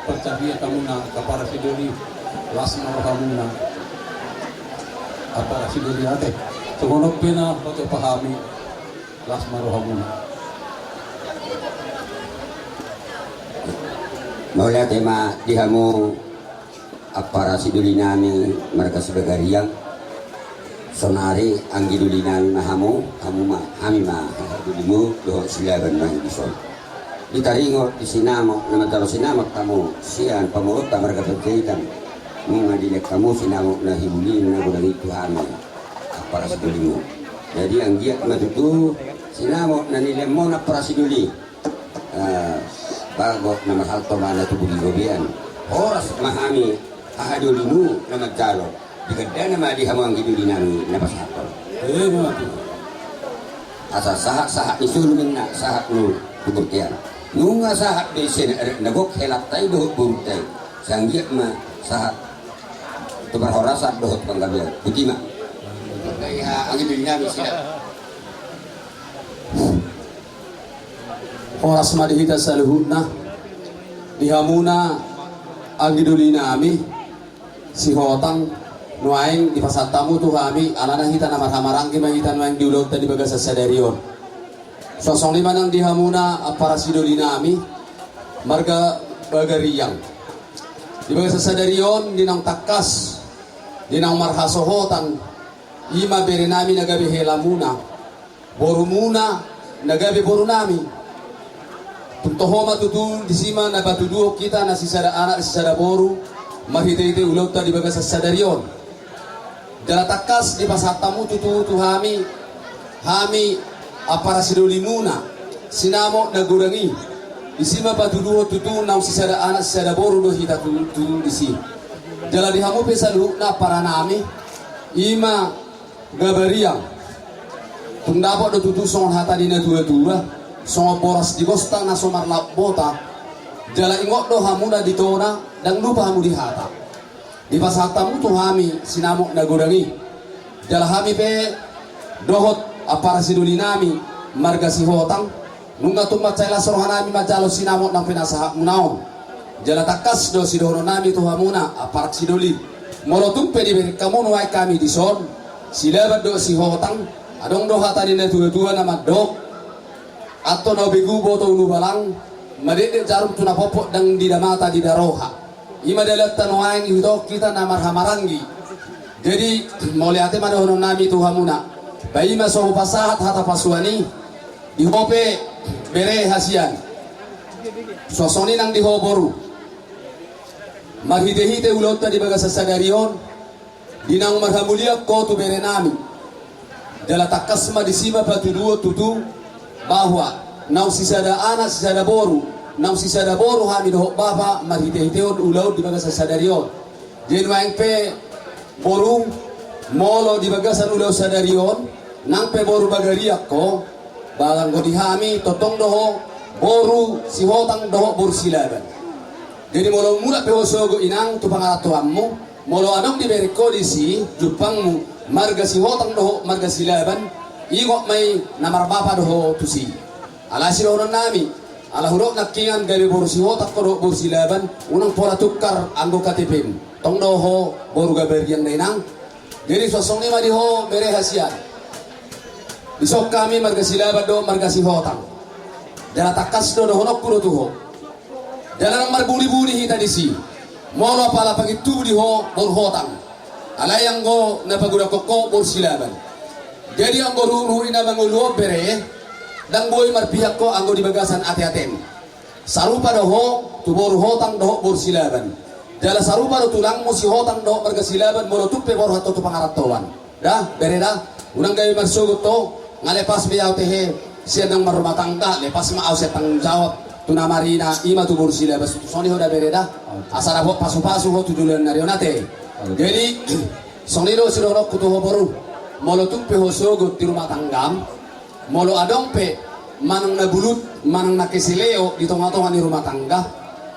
parcadia hamu na aparasidoli, las ma rohamuna. Aparasidoli ate. Songon on pe na pato pahami, las ma rohamuna. Mauliate ma di hamu. Ampara sidoli nami marga Sibagariang. Sonari anggi doli nami ma hamu, hamu ma, hami ma hahadolimu dohot Silaban nami dison. Ditaringot di sinamot na manjalo sinamot hamu sian pamoruonta marga Panjaitan. Nunga dilehon hamu sinamot na hibulihon na godang i tu hami ampara sidolimu. Jadi anggiat ma tutu sinamot na nilehonmuna ampara sidoli. Eh, bagot na marhalto ma na tubu di robean. Horas ma hami hahadolimu na manjalo. Digandana ma di hamu anggi doli nami na pasahathon. Asa sahat-sahat ni solu ninna sahat ni tu bontean. Nunga sahat be sian adat na gok helanta i dohot borunta i. Sai anggiat ma sahat tu parhorasan dohot panggabean. Boti ma. Anggi doli nami sida. Horas ma di hita saluhutna. Di hamuna anggi doli nami Sihotang, nuaeng dipasahat hamu tu hami, alana hita na marhahamaranggi ma hita nuaeng di ulaonta di bagasan sadari on. Songon i ma nang di hamuna ampara sidoli nami marga Bagariang. Di bagasan sadari on, di naung tangkas, di naung marhasohotan, i ma bere nami na gabe helamuna, borumuna na gabe boru nami. Tung toho ma tutu disi ma na patuduhon hita na sisada anak sisada boru marhitehite ulaonta di bagasan sadari on. Jala tangkas dipasahat hamu tutu tu hami, hami ampara sidolimuna, sinamot na godang i. Disi ma patuduhon tutu naung sisada anak sisada boru do hita tutu disi. Jala di hamu pe saluhutna ampara nami, i ma Gabariang. Tung dapot do tutu songon hata ni na tuatua, songon boras di gosta na so marlaok bota. Jala ingot do hamu na di tona, ndang lupa hamu di hata. Dipasahat hamu tu hami sinamot na godang i. Jala hami pe dohot ampara sidoli nami marga Sihotang. Nunga tung mansai las roha nami manjalo sinamot nang pinasahatmuna on. Jala tangkas do sidohonon nami tu hamuna ampara sidoli. Molo tung pe dibereng hamu nuaeng hami dison, Silaban dohot Sihotang, adong do hata ni na tuatua na mandok: Antong na begu boto ulubalang, madekdek jarum tu na pompot ndang didamata didaroha. I ma dalanta nuaeng dihuthon hita na marhahamaranggi. Jadi mauliate ma dohonon nami tu hamuna. Ba i ma so hupasahat hata pasuan i. Di ho pe bere hasian. Songon i nang di ho boru. Marhitehite ulaonta di bagasan sadari on, di naung marhamulian ho tu bere nami. Jala tangkas ma disi ma patuduhon tutu bahwa naung sisada anak sisada boru, naung sisada boru hami dohot bapa marhitehiteon ulaon di bagasan sadari on. Jadi nuaeng pe boru, molo di bagasan ulaon sadari on, nang pe boru Bagariang ho, ba anggo di hami tongtong do ho boru Sihotang dohot boru Silaban. Jadi molo mulak pe ho sogot inang tu pangarantoanmu, molo adong dibereng ho disi jumpangmu marga Sihotang dohot marga Silaban, ingot ma i na marbapa do ho tusi. Alai sidohonon nami, ala hudok nangkiningan gabe boru Sihotang ho dohot boru Silaban, unang pola tukar anggo K T P-mu. Tong do ho boru Gabariang da inang. Jadi songon i ma di ho bere hasian. Dison hami marga Silaban dohot marga Sihotang. Jala tangkas do dohononku do tu ho. Jala ndang marbuni-buni hita disi. Molo apala pangintubu di ho boru Hotang. Alai anggo na pagodangkon ho boru Silaban. Jadi anggo ruhut-ruhut i na mangolu on bere, ndang boi marpihak ho anggo di bagasan ate-atem. Sarupa do ho tu boru Hotang dohot boru Silaban. Jala sarupa do tulangmu Sihotang dohot marga Silaban molo tung pe borhat ho tu pangarantoan. Da, bere da, unang gabe marsogot ho, nga lepas be ahu tehe sian naung marrumah tangga, lepas ma ahu sian tanggung jawab tu na marina, i ma tu boru Silaban, songon i ho da bere da. Asa dapot pasu-pasu ho tu joloan ni ari on ate. Jadi songon i do sidohononku tu ho boru, molo tung pe ho sogot di rumah tanggam, molo adong pe manang na bulut manang na keseleo di tonga-tonga ni rumah tangga,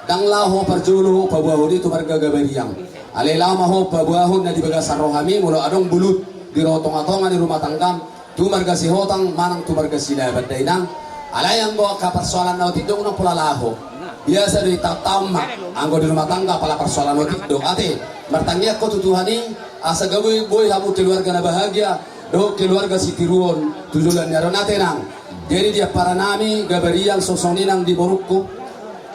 ndang laho ho parjolo paboahon i tu marga Gabariang. Alai laho ma ho paboahon na di bagasan rohami molo adong bulut di ro tonga-tonga ni rumah tanggam, Tu marga Sihotang manang tu marga Silaban da inang. Alai anggo angka parsoalan na otik do unang pola laho. Biasa do i taon-taon ma anggo di rumah tangga pala parsoalan otik do. Ate, martangiang ho tu Tuhan i asa gabe boi hamu keluarga na bahagia dohot keluarga sitiruon tu joloan ni ari on, ate nang. Jadi di ampara nami gabe riang songon i nang di borungku.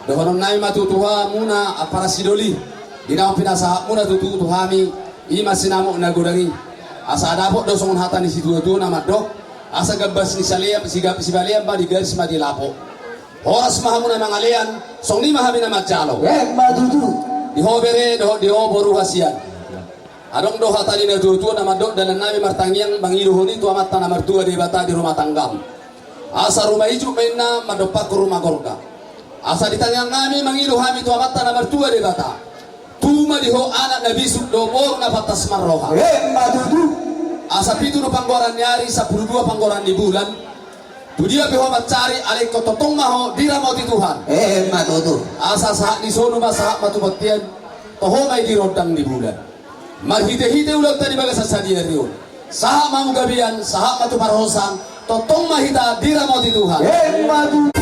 Dohonon nami ma tu hamuna ampara sidoli, di naung pinasahatmuna tutu tu hami, i ma sinamot na godang i. Asa dapot do songon hata ni situatua na mandok, asa gambas ni salean, sigap sibalean ma di garis ma di lapo. Horas ma hamu na mangalean, songon i ma hami na manjalo. Emma tutu. Di ho bere dohot di ho boru hasian. Adong do hata ni natuatua na mandok, dalan nami martangiang mangido ho ni tu Amanta na martua Debata di rumah tanggam. Asa rumah ijuk ma inna mandompakhon rumah gorga. Asa di tangiang nami mangido hami tu Amanta na martua Debata. Tubu ma di ho anak na bisuk dohot boru na pantas marroha. Emma tutu. Asa pitu do panggoaran ni ari, sampulu dua panggoaran ni bulan. Tu dia pe ho mansari, alai ingkon tongtong ma ho diramoti Tuhan. Emma tutu. Asa sahat ni solu ma sahat ma tu bontean, toho ma i di rondang ni bulan. Marhitehite ulaonta di bagasan sadari on, sahat ma hamu gabean, sahat ma tu parhorasan, tongtong ma hita diramoti Tuhan. Emma tutu.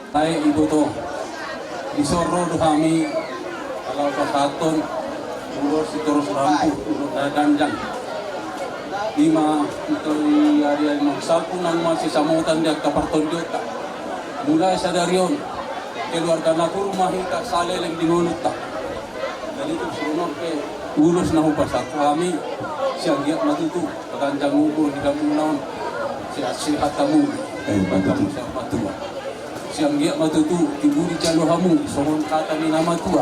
Tahe iboto, dison ro do hami, ala pasahathon ulos sitorus rambu, ulos na ganjang. Ima ito i ari-ari na salpu nang masisamotan di angka partondionta. Mulai sadari on, keluarga na guru ma hita saleleng di ngolunta. Jadi tu songon on pe ulos na hupasahat hami, sai anggiat ma tutu, paganjang umur di hamuna on, sehat-sehat hamu. Eh, ma tutu. Sianggiat ma tutu, tibu dijalo hamu, songon hata ni na matua.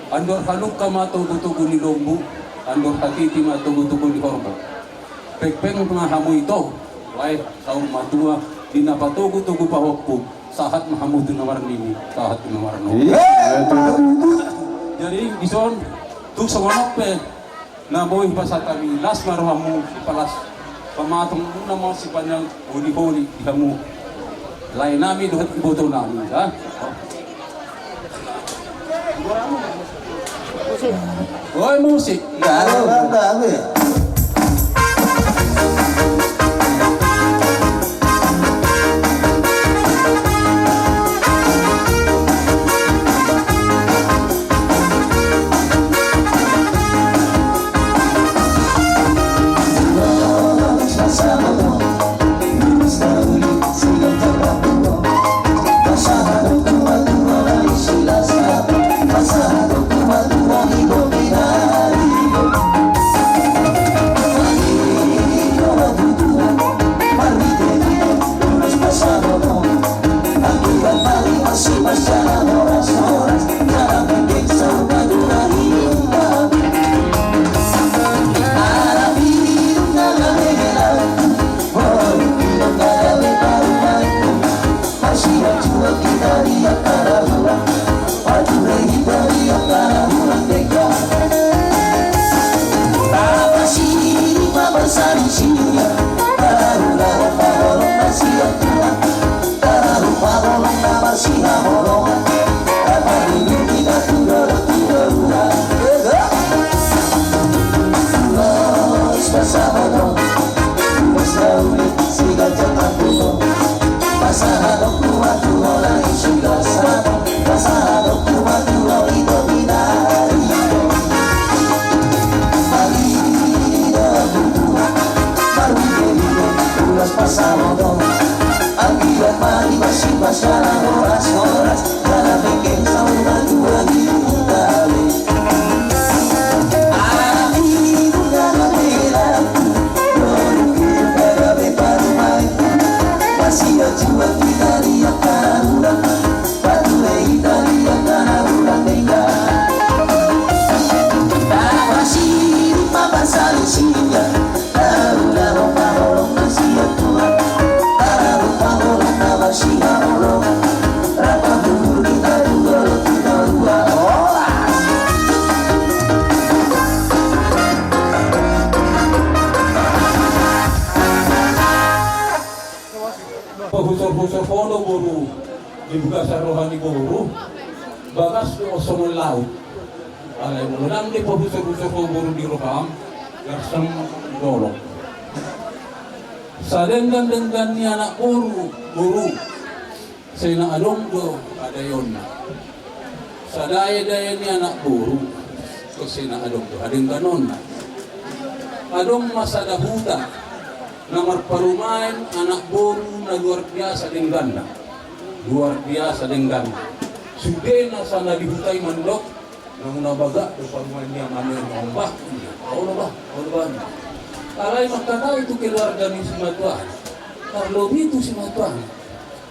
Andor halumpang ma togu-togu ni lombu, andor hatiti ma togu-togu ni horbo. Pengpeng ma hamu ito, lae saur matua, di na patogu-togu pahompu, sahat ma hamu tu na marnini, sahat tu na marnono. Iya. Jadi, dison, tung songon on pe, na boi hupasahat hami, las ma rohamu, sipalas pamatang, unang ma sipanjang holi-holi di hamu. Lae nami dohot iboto nami, ya. Oi, musik. Enggak, enggak, enggak. Husor ho do boru di bagasan roha ni boru, bagas do songon laut. Alai molo ndang dipahusorhusor ho boru di roham, garsam dolok. Sadenggan-denggan ni anak boru, boru, sai na adong do hadaionna. Sadae-dae ni anak boru, sai na adong do hadengganonna. Adong ma sada huta na marparumaen anak boru na luar biasa dengganna. Luar biasa dengganna. Sude na sada di huta i mandok, naung na bagak do parumaen ni amanna on, bah. Olo bah, olo bah. Alai mangkatai tu keluarga ni simatuana, tarlobi tu simatuana,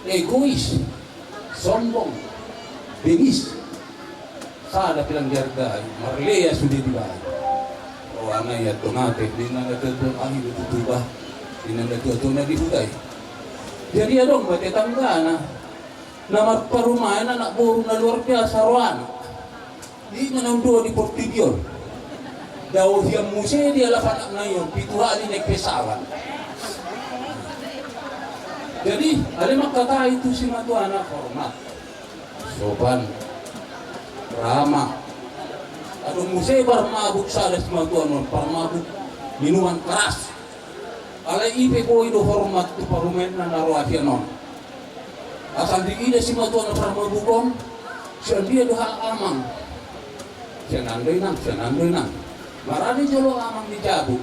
egois, sombong, bengis. Sada pe ndang dihargai, marlea sude dibaen. O, anai antong ate, ninna na tuatua, ahi do tutu bah, ninna na tuatua na di huta i. Jadi adong ma tetanggana na marparumaen anak boru na luar biasa rohana. I ma naung dua di portibi on. Dao hian muse dialap anakna i on, pitu hali naik pesawat. Jadi alai mangkatai tu simatuana, hormat, sopan, ramah. Adong muse parmabuk sada simatuana on, parmabuk minuman keras. Alai i pe boi do hormat tu parumaenna na roa hian on. Asal diida simatuana parmabuk on, sian dia do halak amang? Sian an do inang, sian an do inang. Marani jolo amang ni jabu.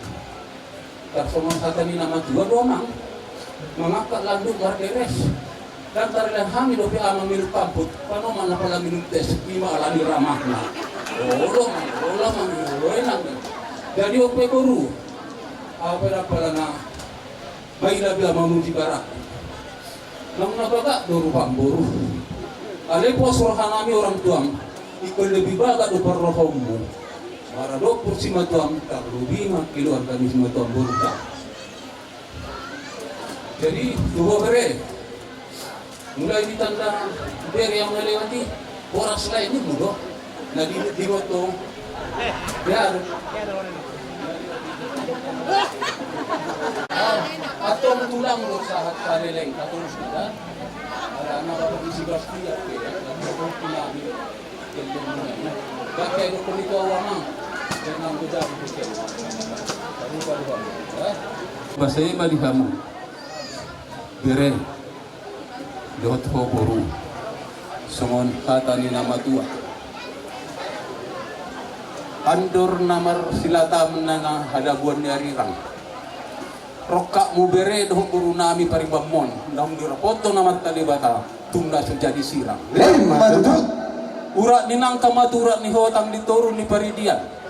Tarsongon hata ni na matua do amang, mangangkat landuk marderes. Ndang tarlean hami dope amang minum pamput, panoman na pala minum tes, i ma alani ramahna. Olo amang, olo amang, olo inang. Jadi on pe boru, au pe ndang pala na maila be amang muji barak. Naung na bagak do rupam boru. Alai pos rohanami orang tuam, ingkon lebih bagak do parrohaonmu. Maradophon simatuam, tarlobi ma keluarga ni simatuam boru da. Jadi tu ho bere, mulai di tanda bere yang melewati, boras lain ni mudo. Na di, di moto. Ya. Antong tulang do sahat saleleng katong sudah. Ada anak bapak isi bastia. Bakke do komito awamang. Jangan bejabu bekel. Baru baru baru. Basa i ma di hamu. Bere. Dohot ho boru, songon hata ni na matua. Andor na marsilatam na hadabuan ni arirang. Rongkapmu bere dohot borunami paribanmon, naung dirapothon Amanta Debata, tung na so jadi sirang. Emma tutu. Urat ni nangka ma tu urat ni hotang di toru ni paridian.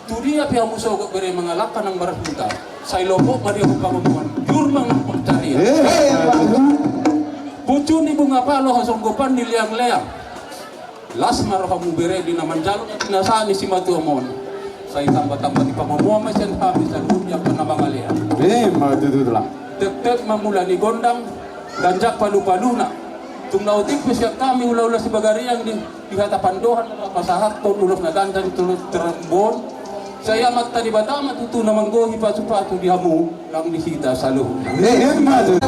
Tu dia pe hamu sogot bere mangalangka nang marhuta, sai lopot ma di hamu pangomoan, jur ma nang pancarian. Eh, bagus. Pucuk ni bunga palo hasonggopan ni leangleang. Las ma rohamu bere di na manjalo na tinasa ni simatuam on. Sai tambatamba di pangomoan ma sian hami saluhut ni angka na mangalean. Eh, ma tutu tulang. Teptep ma mula ni gondang, ganjang palupaluna. Tung na otik pe sian hami hulahula Sibagariang di, di hata pandohan, pasahathon ulos na ganjang tu ulos na rembon. Sai Amanta Debata ma tutu na manggohi patupatu di hamu nang di hita saluhutna. Emma tutu.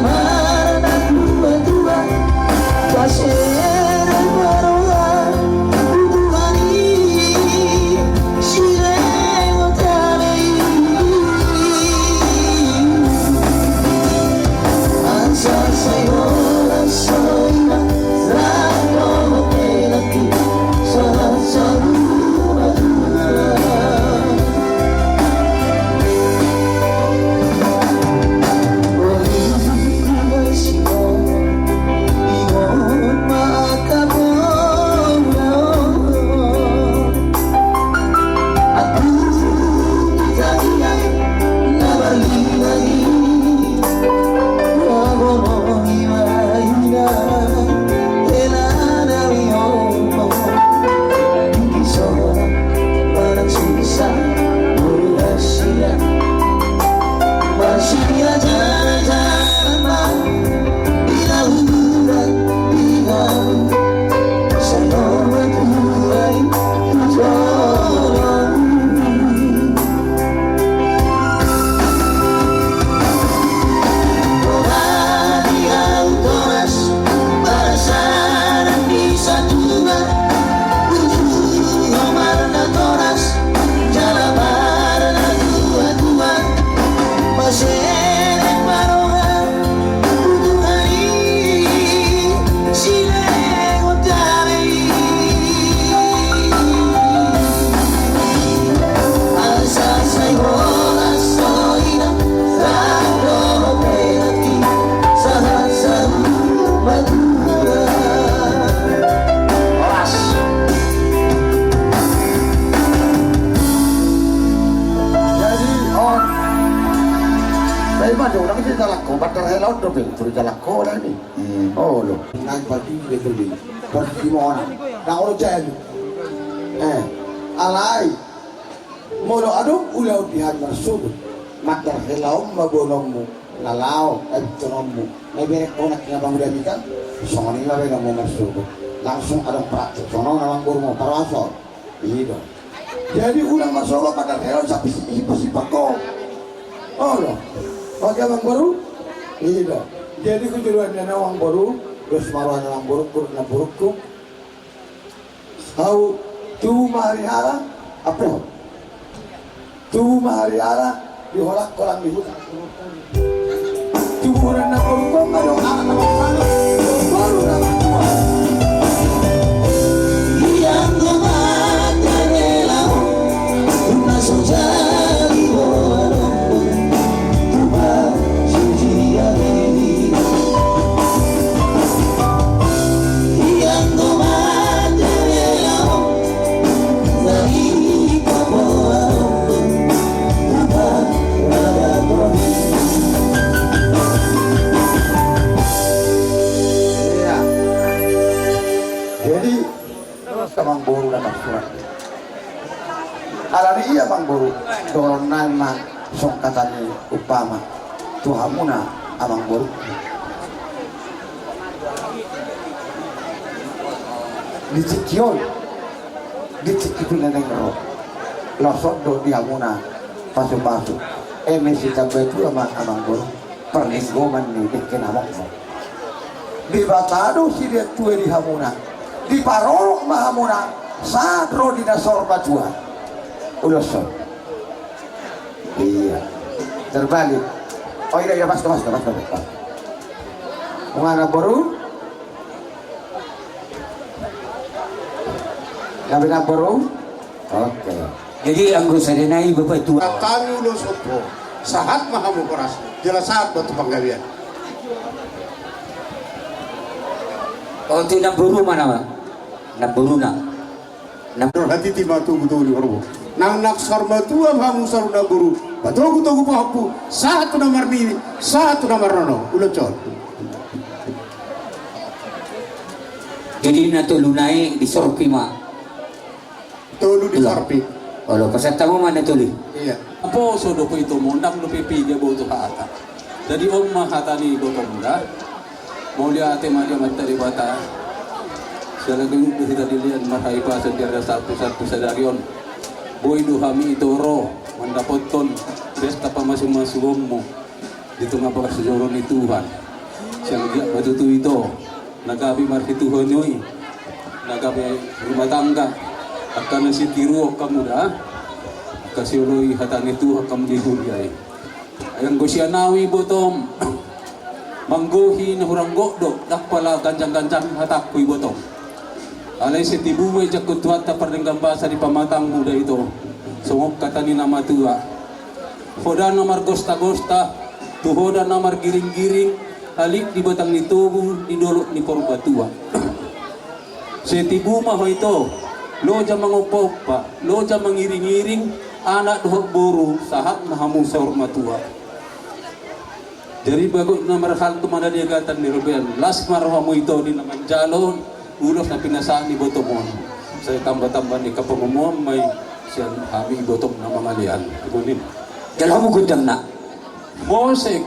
Ima jo, unang di jalak ho, bandar hela on dope, tu di jalak ho lah ni. Hmm. Olo. Nang pagi dia tu di. Pertimonan. Nang olo jadi. Eh, alai. Molo adong ulaon di hami marsogot. Bandar hela on ma boanonmu. Na laho, eh, tongonmu. Na iberek ho nangkin abang uda mita. Songon i ma baenonmu marsogot. Langsung adong praktek. Songon on amangboru ma parasol. I do. Jadi unang marsogot bandar hela on sampe sipasipak ho. Olo. Oke amangboru. I do. Jadi hujoloan ni au amangboru. Dos ma roha ni amangboru, boru na boruku. Au tubu ma hariara. Ape ho? Tubu ma hariara. Di holan-holan ni huta. Tubu holan na boru, boru na tua. Ianggo mata rela, na so jadi boru. Tuba suji ari. Ianggo mata rela. Iya. Jadi, amangboru na tarsurat. Alani i amangboru, dohonon nami ma songon hata ni umpama tu hamuna amangboru. Di tingki on, di tingki tu na naeng ro, laos on do di hamuna pasupasu. Eme sitambatua ma amangboru, parlinggoman ni dengke na mokmok. Debata do sidean tua di hamuna. Diparorot ma hamuna sahat ro di na saur matua. Ulos on. Iya. Terbalik. Oh iya, iya, pas, pas, pas, pas, pas. Mana boru? Gabe na boru? Oke. Jadi anggo sada nai bapak tua. Hami ulos on, sahat ma hamu horas. Jala sahat ma tu panggabean. Oh, tu na boru mana, Pak? Na boru na. Na boru. Hatiti ma togu-togu ni horbo. Nang na saur matua ma hamu saur na boru. Patogu-togu pahompu. Sahat tu na marnini. Sahat tu na marnono. Ulos on. Jadi na tolu nai di sorpi ma. Tolu di sorpi. Olo, pasahat hamu ma na tolu. Iya. Apo so dope ito mondang dope piga boto hata. Jadi on ma hata ni botong da. Mauliate ma di Amanta Debata. Siala gayut do hita dilehon marhahipason di ari na salpu-salpu sadari on. Boi do hami ito ro mandapothon pesta pamasumasuonmu. Di tonga parjolo ni Tuhan. Sian dia batu tu ito, na gabe marhituhon i, na gabe rumah tangga, angka na sitiruon hamu da, angka sioloi hata ni Tuhan hamu di huria i. Ai anggo sian au ibotong, manggohi na hurang gok do, ndang pola ganjang-ganjang hatangku ibotong. Alai setibu ma ijangkon Tuhanta pardenggan basa di pamatangmu da ito, songon hata ni na matua. Hoda na margosta-gosta, tu hoda na margiring-giring, halit di batang ni tobu, di dolok ni Purbatua. Setibu ma ho ito, loja mangompa-ompa, loja mangiring-iring, anak dohot boru, sahat ma hamu saur matua. Jadi bagot na marhalto ma na di agatan ni robean, las ma rohamu ito di na manjalo, ulos na pinasahat ni ibotong on. Sai tamba-tamba ni hapangomoan ma i sian hami ibotong na mangalean. Jalo hamu gondang na. Mosek.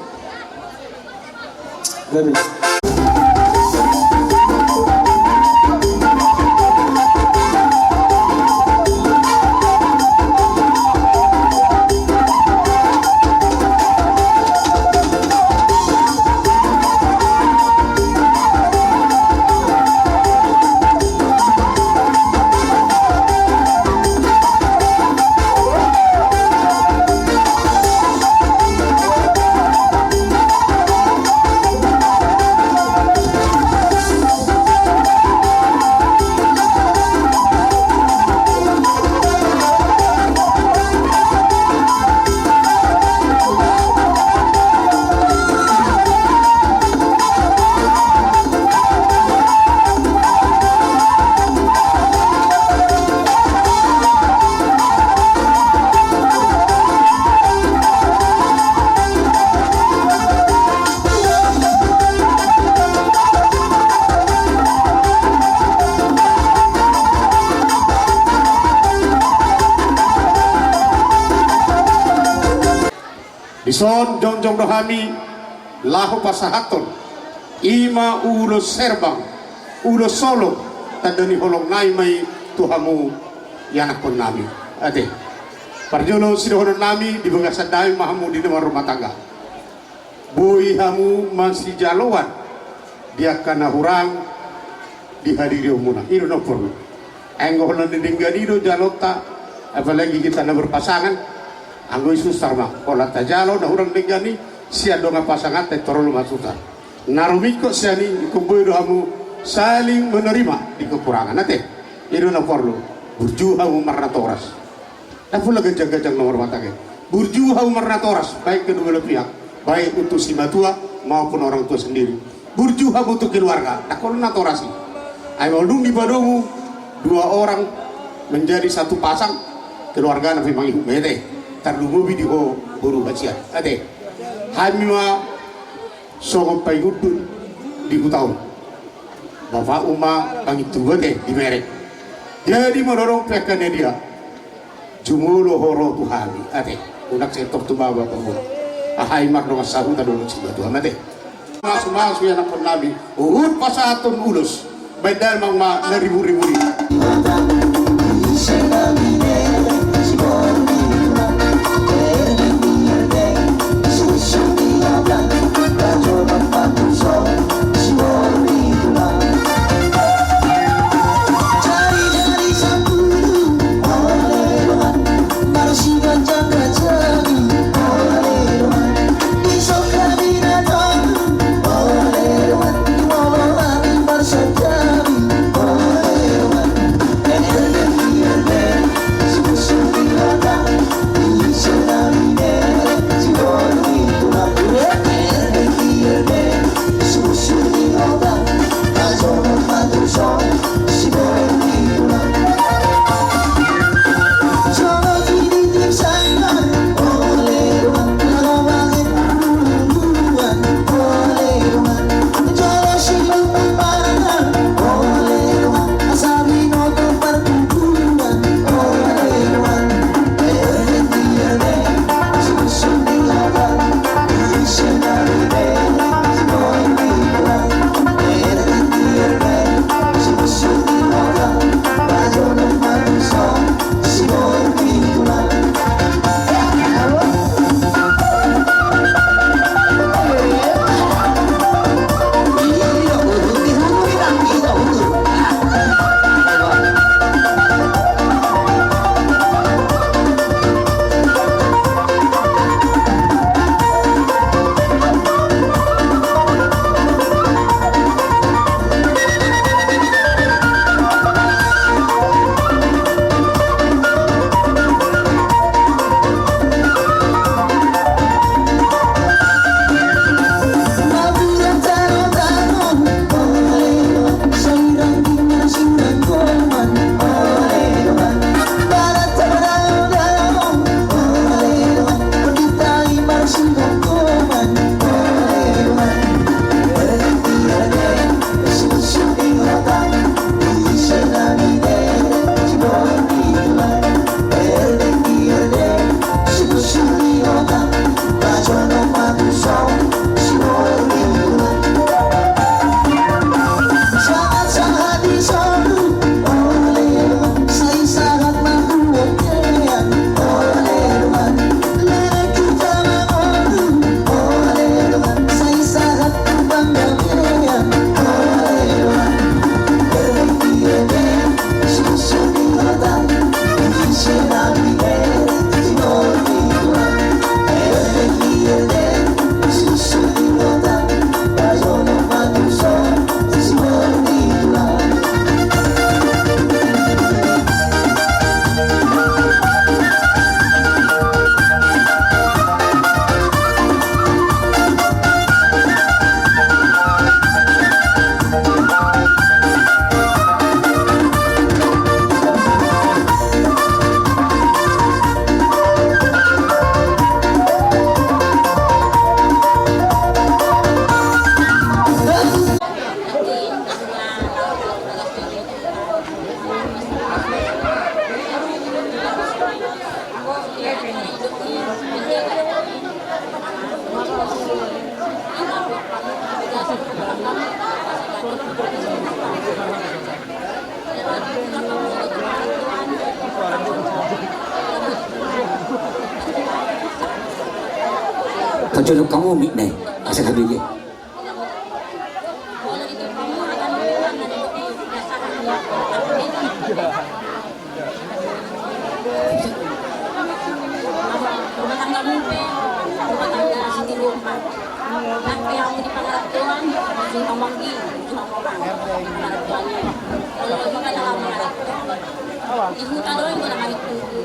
Dison jongjong do hami laho pasahathon i ma ulos herbang, ulos holong, tanda ni holong nami ma i tu hamu ianakhon nami. Ate. Parjolo sidohonon nami di bagasan nami ma hamu di na marrumah tangga. Boi hamu masijaloan di angka na hurang di hadirionmuna. I do na porlu. Anggo holan na denggan i do jaloonta, apalagi hita na berpasangan, anggo i susar ma holan tajalo na hurang denggan i sian dongan pasanganta, i torop ma susar. Na rumingkot sian i, ingkon boi do hamu saling menerima di kekurangan. Ate, i do na porlu. Burju hamu marnatoras. Ndang pola ganjang-ganjang na marrumah tangga i. Burju hamu marnatoras, baik kedua belah pihak, baik untuk simatua maupun orang tua sendiri. Burju hamu tu keluarga, ndang pola natoras i. Ai molo dung dipadomu dua orang menjadi satu pasang, keluargana pe mangihut ma i, ate. Tarlumobi di ho boru hasian, ate. Hami ma songon paingundun di huta on. Bapakmu ma pangintubu, ate, di merek. Jadi molo adong pe angka na dia, jumolo ho ro tu hami, ate. Unang sai tong tu baba pamula. Aha i mardongan sahuta dohot simatua, ate. Masu-masu ianakhon nami, huhut pasahathon ulos. Baen damang ma na ribu-ribu i. Ojo dok kamu mik nai, asa habege. Di huta do i, molo na maritutu.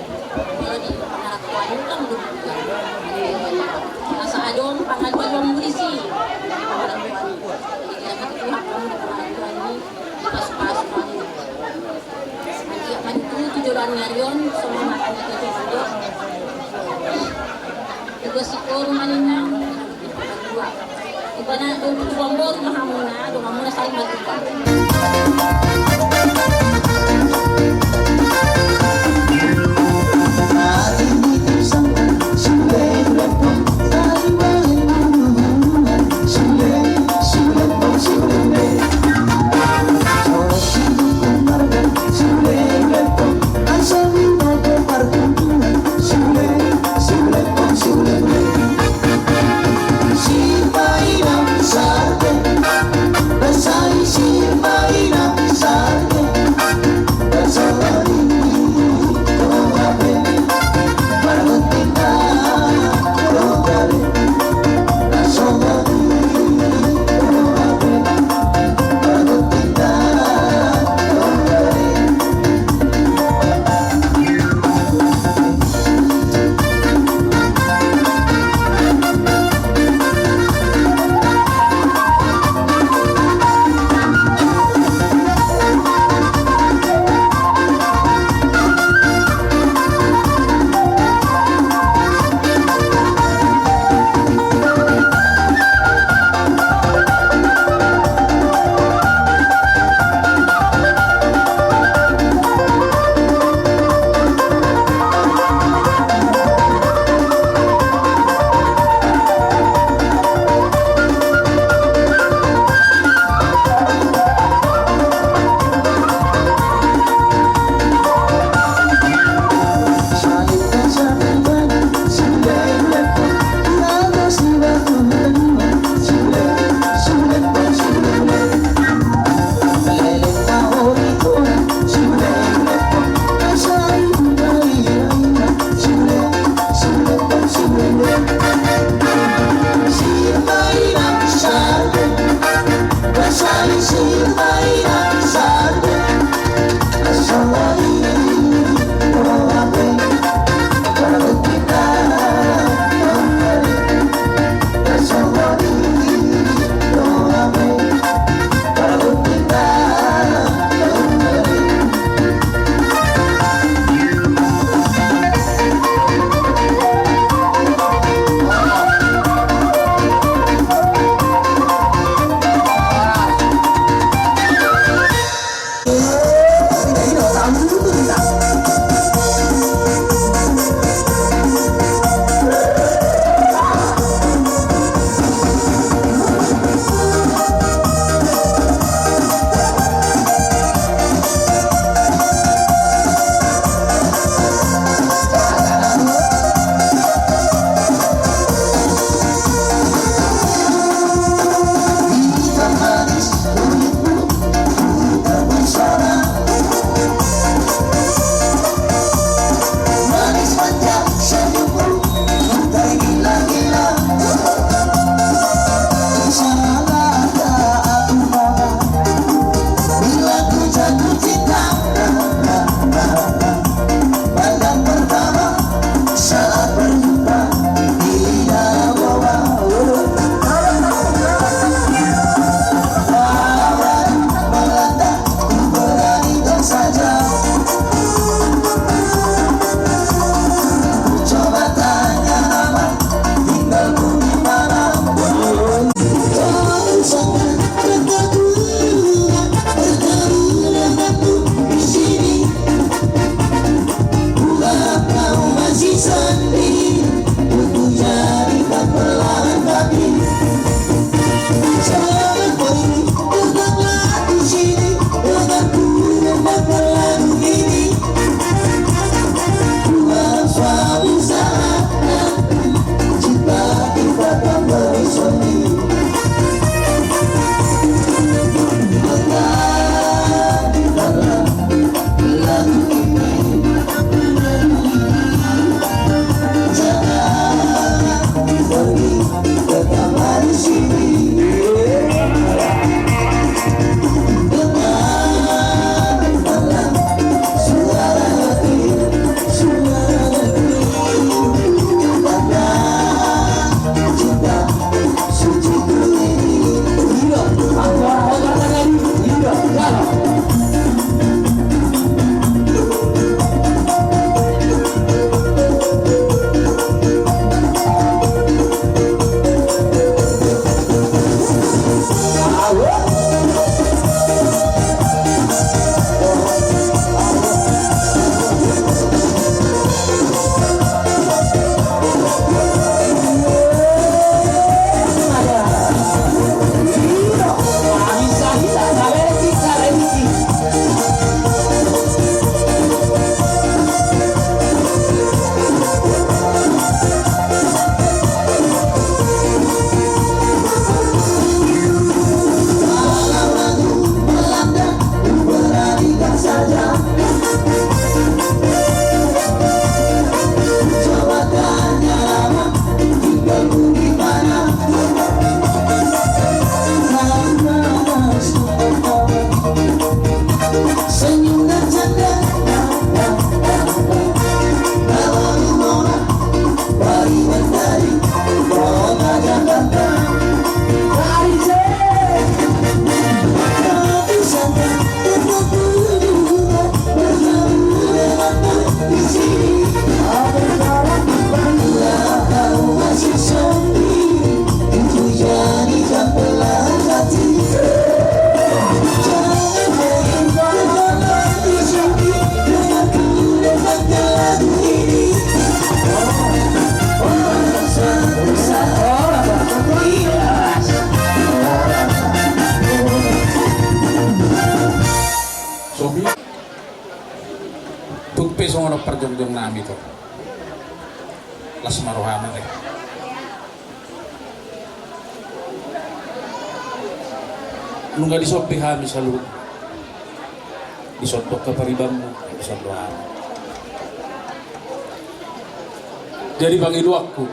Molo di pangarantoan i kan belum. Asa adong pangaduan-aduan polisi. Pangarantoan i. Jadi, lagi tu hak kami di pangarantoan i. Dipasupasu kami. Jadi, maritutu joloan ni ari on, songon na tanda-tanda. Tugas si koru maninna. Ibana do, tu boru ma hamuna, donganmuna saling matupa. Hami tu las ma roham, ate. Nunga dison be hami saluhut. Dison do angka paribanmu, dison do hami. Jadi pangidoanku,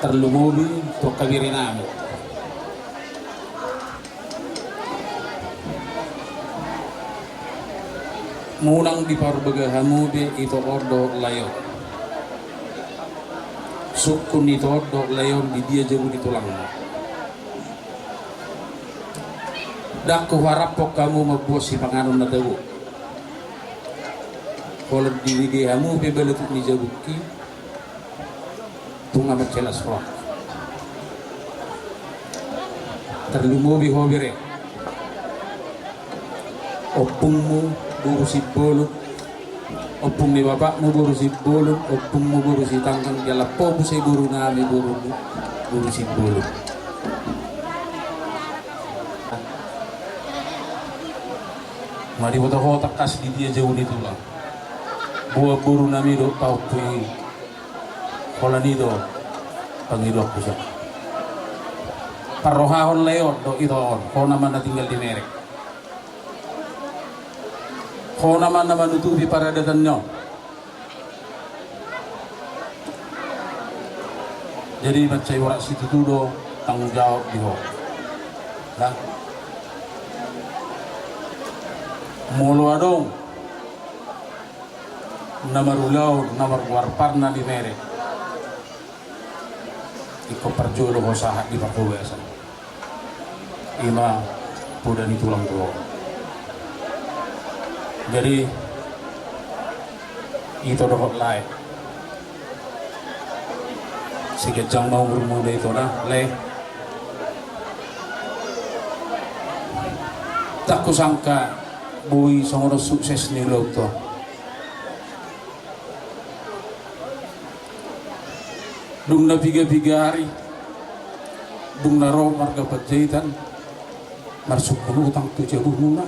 tarlumobi tu angka berenami. Unang diparbaga hamu be ito on dohot lae on. Sungkun ito on dohot lae on di dia jabu ni tulangna. Ndang huharap hamu mamboan sipanganon na tabo. Holan didia hamu pe balatuk ni jabungki, tung mansai las roha. Tarlumobi ho bere, ompungmu boru Simbolon, ompung ni bapakmu boru Simbolon, ompungmu boru Sitanggang, jala ho muse borunami boru, boru Simbolon. Nga diboto ho tangkas di dia jabu ni tulang. Boan borunami do pahompu i. Holan i do pangidoanku sian. Parrohahon lae on do ito on, ho nama na tinggal di Merek. Ho nama na manutupi paradatanna on. Jadi mansai borat situtu do tanggung jawab di ho. Nah, molo adong na marulaon, na margoar parna di Merek, ingkon parjolo ho sahat di parhobasan. I ma poda ni tulang tu ho. Jadi ito dohot lae, sai ganjang ma umurmu da ito na lae. Ndang husangka boi songon on sukses ni ulaonta on. Dung na piga-piga ari, dung na ro marga Panjaitan marsungkun utang tu jabumuna,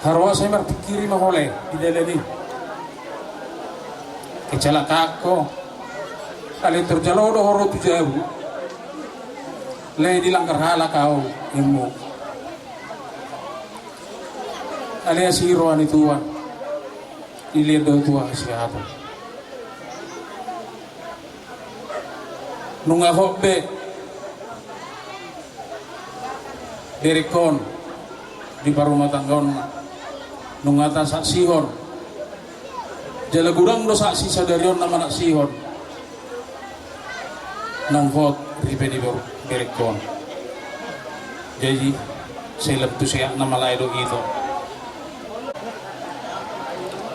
haroa sai marpingkiri ma ho lae di dalan i. Kecelakaan ho, alai tor jalo do ho ro tu jabu, lae dilanggar halak au, immu. Alai asi roha ni Tuhan. Dilehon do Tuhan hasehatan. Nunga hot be berenghon di parumatanggaonna, nunga tasaksihon. Jala godang do saksi sadari on na manaksihon. Naung hot ripe ni ber-, berenghon. Jadi sai lam tu sehat nama lae do ito.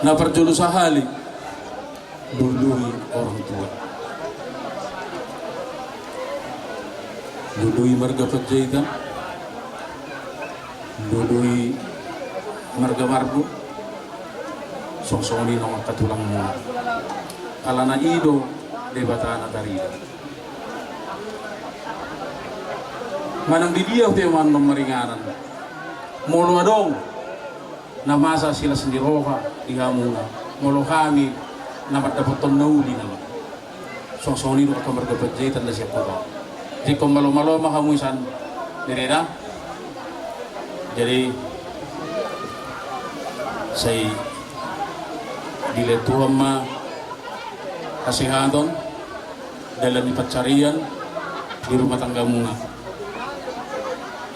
Na parjolo sahali, lului orang tua. Lului marga Panjaitan. Lului marga Marbun. Songon i nang angka tulangmuna. Alana i do Debata na tarida. Manang di dia pe annon maringanan, molo adong na masa silas ni roha di hamuna, molo hami na mandapothon na uli nama. Songon i do angka marga Panjaitan na sian hita. Jadi ingkon malo-malo ma hamu sian bere da. Jadi sai dilehon Tuhan ma hasehaton, dalan ni pansarian di rumah tanggamuna.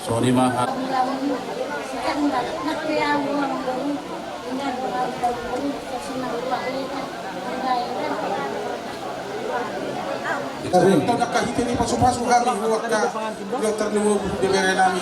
Songon i ma ha- Tau angka hita ni pasu-pasu hami, angka dokter ni bebere nami.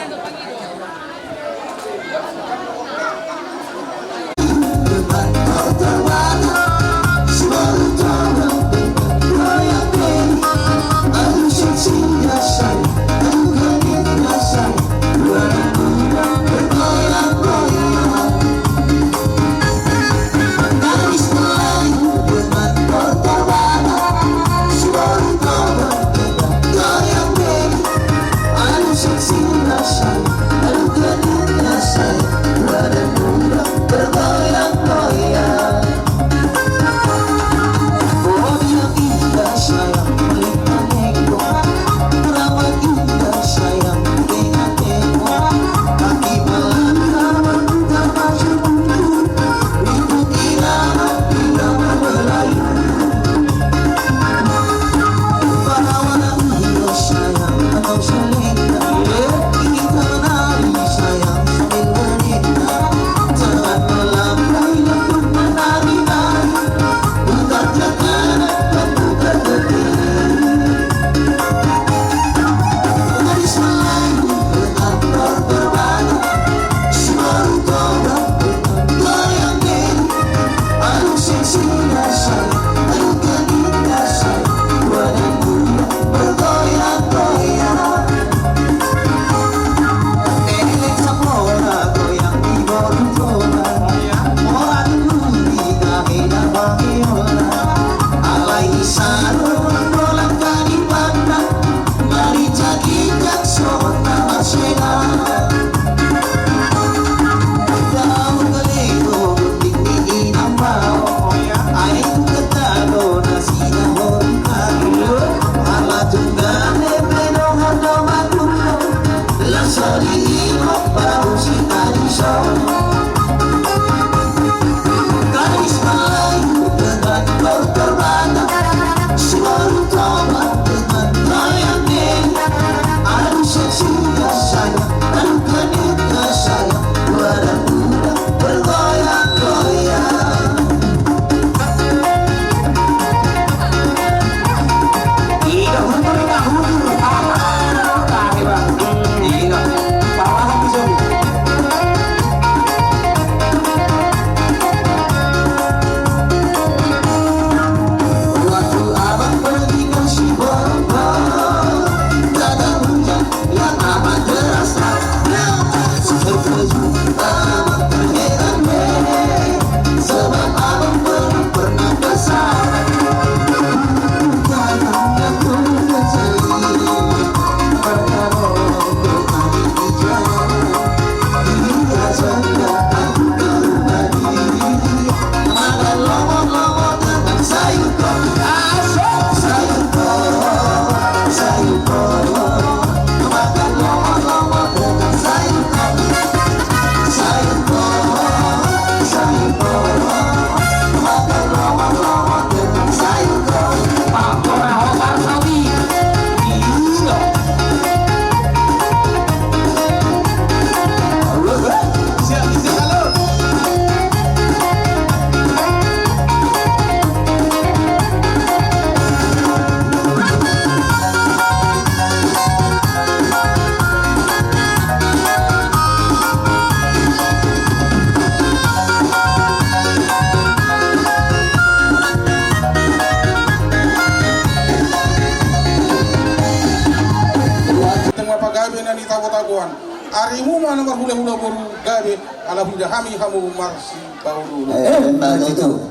Arimu ma na marhulahula boru gabe, ala huida hami hamu marsipaulu. Eh, emma tutu.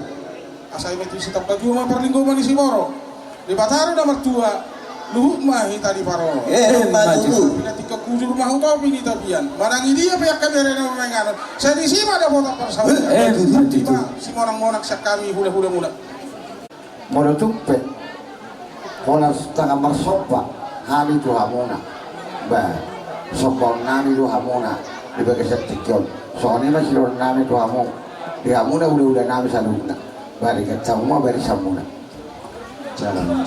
Asa i ma tutu, sitambatua ma parlinggoman ni siborok. Debata do na martua, luhut ma hita diparorot. Eh, emma tutu. Pinantikhon hujur ma hutopi di tapian. Manang di dia pe angka bere na mamainganon, sai disi ma dapotan parsaulian. Eh, emma tutu. Ima simonangmonang sian hami hulahulamuna. Molo tung pe holan tangan marsomba hami tu hamuna, ba, sombaonnami do hamuna di bagasan tingki on. Songon i ma sidohononnami tu hamu, di hamuna hulahula nami saluhutna. Barigat hamu ma barisamuna. Salam.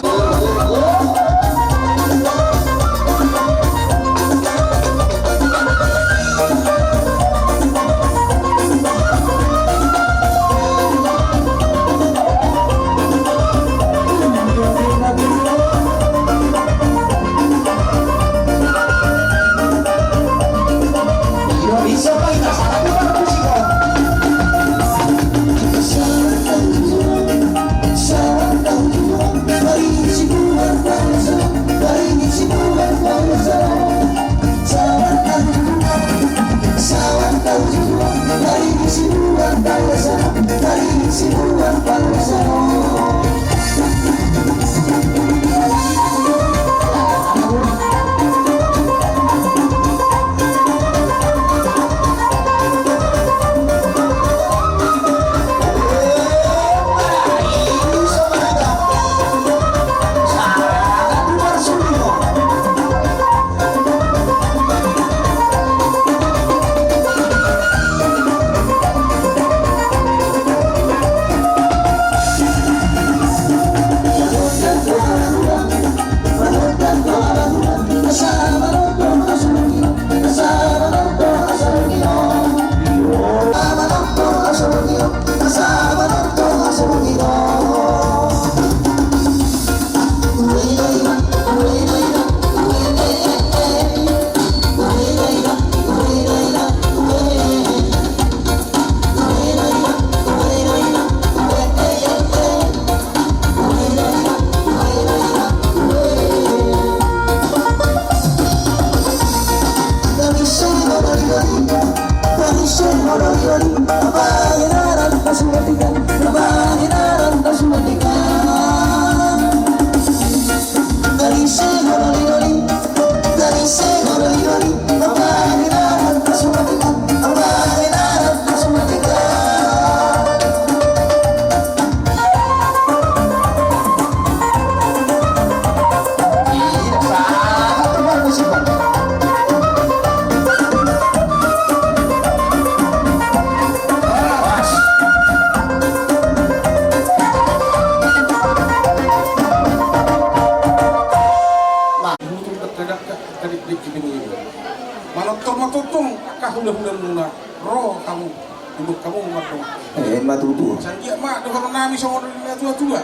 Manutur ma tongtong angka hulahulamuna, ro hamu, dungkon hamu mardongan. Eh, emma tutu. Sai anggiat ma dohononnami songon na didok ni natuatua: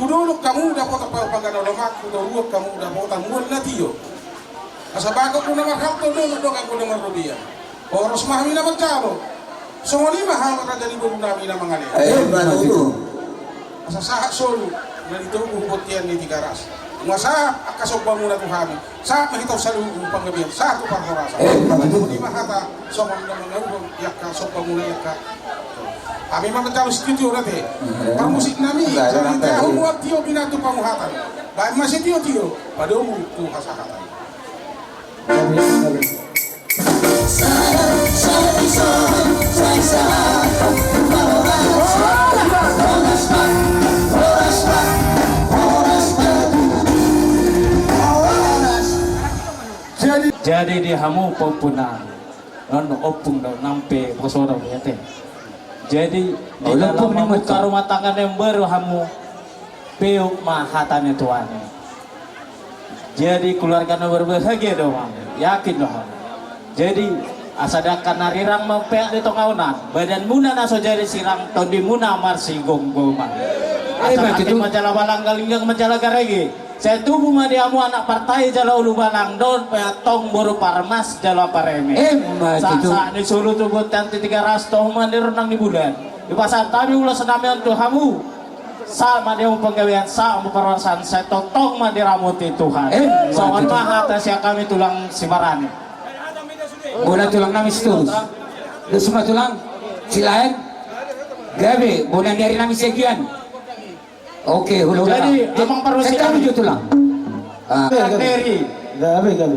Hudolok hamu dapotan panggabean, hudolok hamu dapotan mual na tio. Asa bagot do na marhalto, dolok do anggo na marrobean. Horas ma hami na manjalo. Songon i ma hami raja ni borunami na mangalean. Eh, emma tutu. Asa sahat solu na ditogu hu bontean ni Tigaras. Nunga sahat angka sombamuna tu hami, sahat ma hita on saluhut tu panggabean, sahat tu parhorasan. Eh, emma tutu. Songon i ma hata songon na mangaruhon i angka sombamuna i angka. Hami ma manjalo sitiotio ate. Eh. Parmusiknami, eh, sai humuan tio binatu pamuhatan. Baen ma sitiotio, padomu tu hasahatan. Jadi, jadi di hamu pahompunami, non ompung do nang pe poso do, ate. Jadi di dalam membuka rumah tangga na baru hamu, peop ma hata ni tuan i. Jadi keluarga na berbahagia do hamu, yakin do hamu. Jadi asa dangka na rirang ma peak di tonga on, badanmuna na so jadi sirang, tondimuna marsigomgoman. Asa nangkin manjala balang, galinggang manjala garege. Sai tubu ma di hamu anak partai jala ulubalang, dohot pe antong boru parmas jala pareme. Emma tutu. Sahat ni solu tu bontean ni Tigaras, toho ma di rondang ni bulan. Dipasahat hami ulos nami on tu hamu. Sahat ma di hamu panggabean, sahat ma parhorasan, sai tongtong ma diramoti Tuhan. Emma tutu. Songon i ma hata sian hami tulang Sibarani. Bona tulang nami Sitorus. Dos ma tulang. Silaen. Gabe bona ni ari nami Siagian. Oke, hula-hula. Jadi, Amang Parhosian. Sekarang jo tulang. Ah. Gabe, gabe. Gabe, gabe.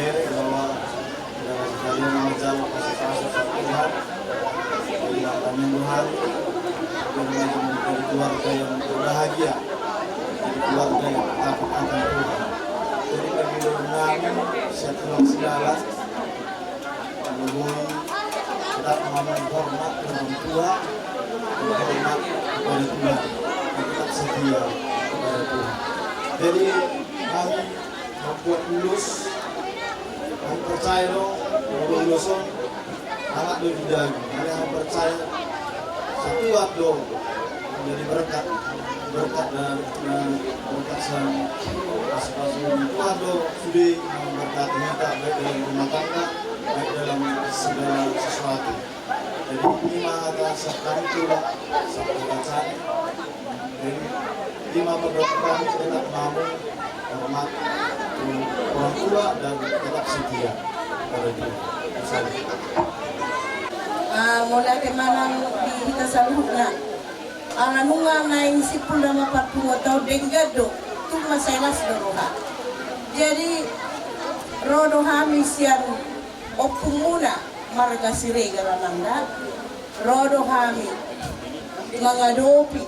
ibebere, bahwa segala sekali yang menjalo kasih kasih Tuhan, di dalam Tuhan, dan menjadi keluarga yang berbahagia, jadi keluarga yang taat akan Tuhan. Jadi bagi nami, siap tulang segala, Molo boi, tetap menghormat orang tua, menghormat kepada Tuhan, dan tetap setia kepada Tuhan. Jadi, kami membuat ulos, kami percaya do, molo ulos on, anak do di daging, kami percaya, satuat do, jadi berkat, berkat dan, dan berkat sa-, pas-, pas Tuhan do sudah memberkati kita, baik dalam rumah tangga, baik dalam segala sesuatu. Jadi, ima hata sian hami tulang, sian hata sian. Jadi, ima pandohan hami, tetap mau hormat orang tua dan tetap setia pada Tuhan. Salam. Ah, mauliate ma nang di hita saluhutna. Ala nunga naeng simpul nama parpunguanta on, denggan do, tung mansai las do roha. Jadi, ro do hami sian ompungmuna marga Siregar, Amanda, ro do hami mangadopi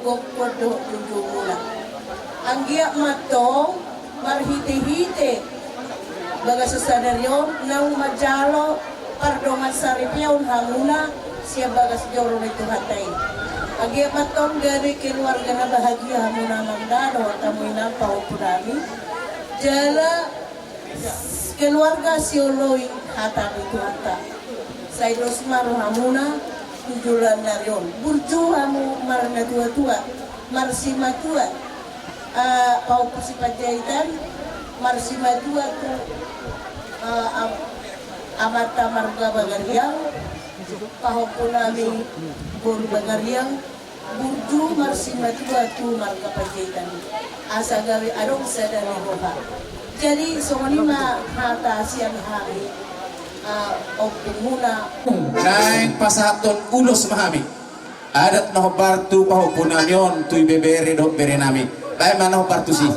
gokhon dohot jujumuna. Anggiat ma antong marhitehite bagasan sadari on naung manjalo pardongan saripeon hamuna sian bagas joro ni Tuhanta i. Anggiat ma antong gabe keluarga na bahagia hamuna, Amanda dohot hamu inang pahompu nami. Jala keluarga sioloi hata ni Tuhanta. Sai dos ma rohamuna tu joloan ni ari on. Burju hamu marnatuatua, marsimatua, ah, pahompu Sipanjaitan, marsimatua tu, ah, am-, amanta marga Bagariang, pahompu nami boru Bagariang, burju marsimatua tu marga Panjaitan, asa gabe adong sada ni roha. Jadi, songon i ma hata sian hami, ah, ompungmuna. Naeng pasahathon ulos ma hami. Adat na hombar tu pahompu nami on, tu ibebere dohot bere nami. Baen ma na hombar tusi.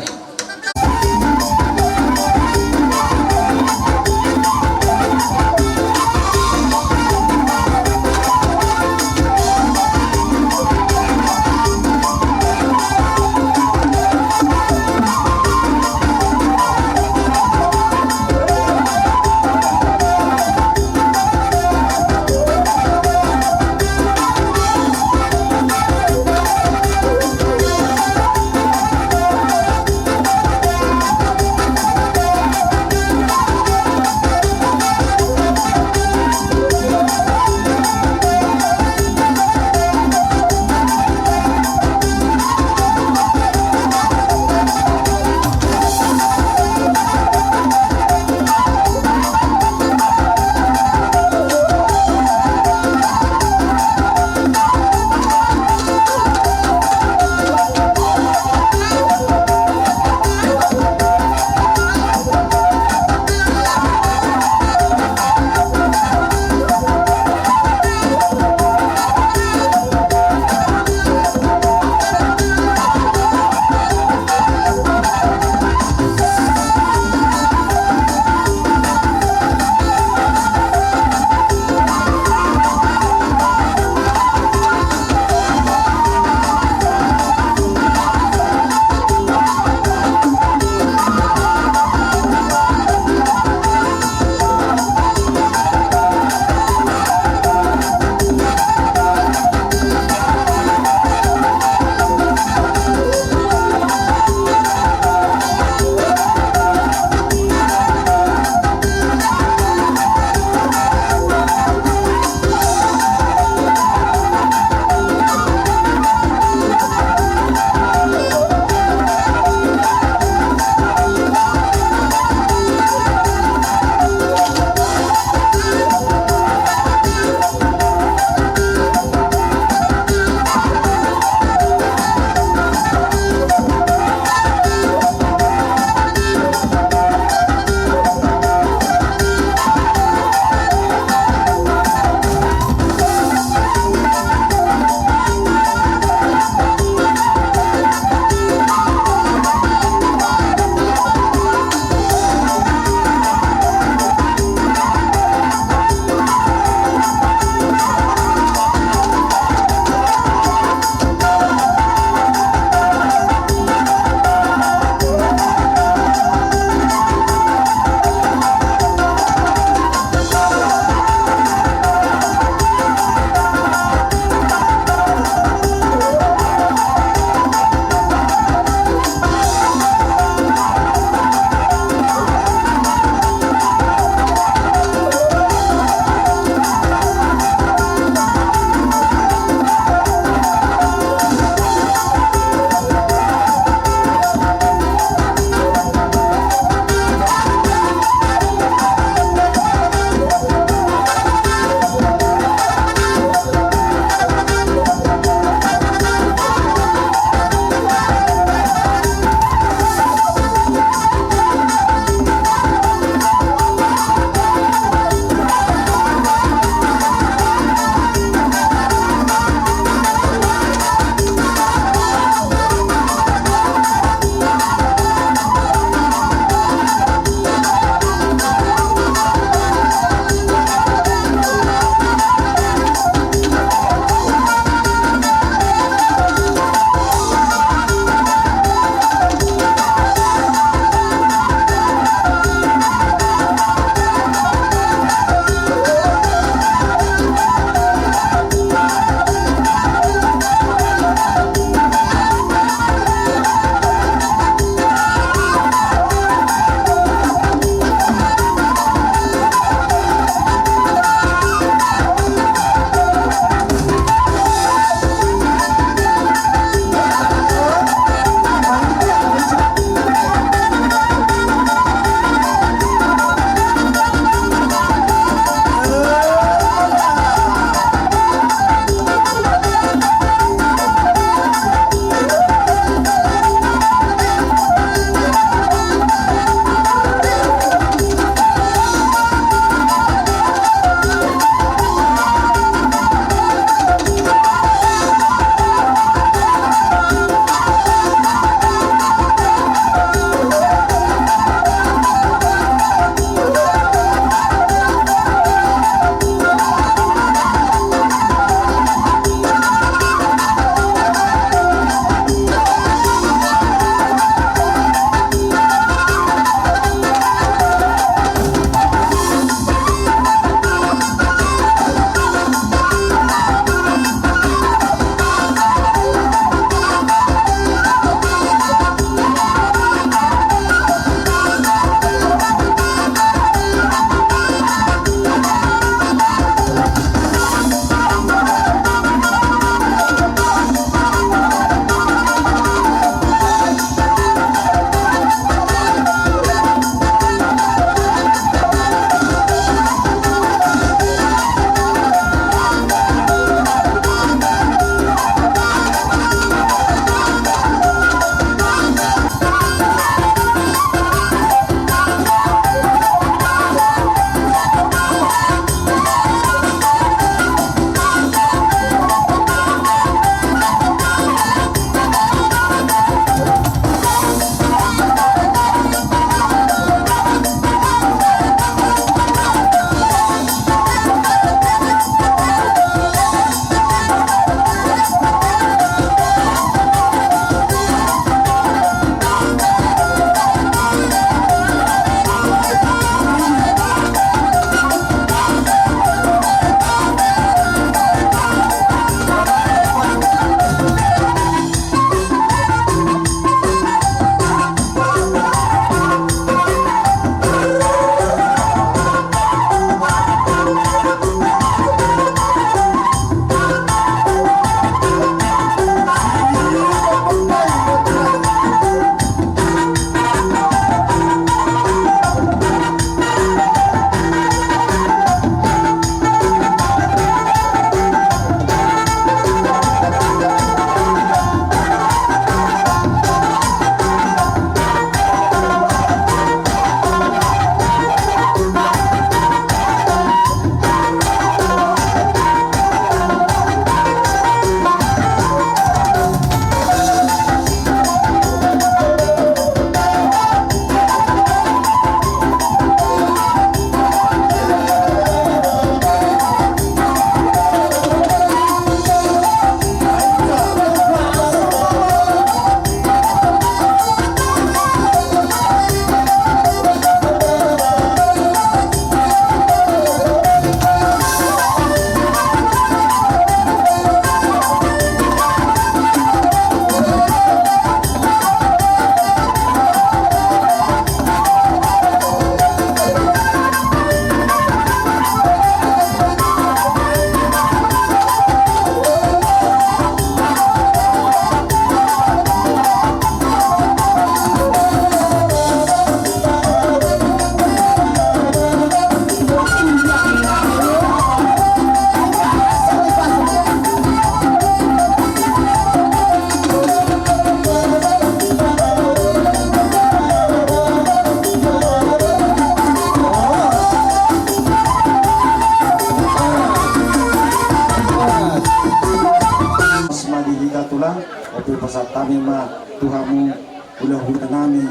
Ope pasahat hami ma tu hamu hulahula nami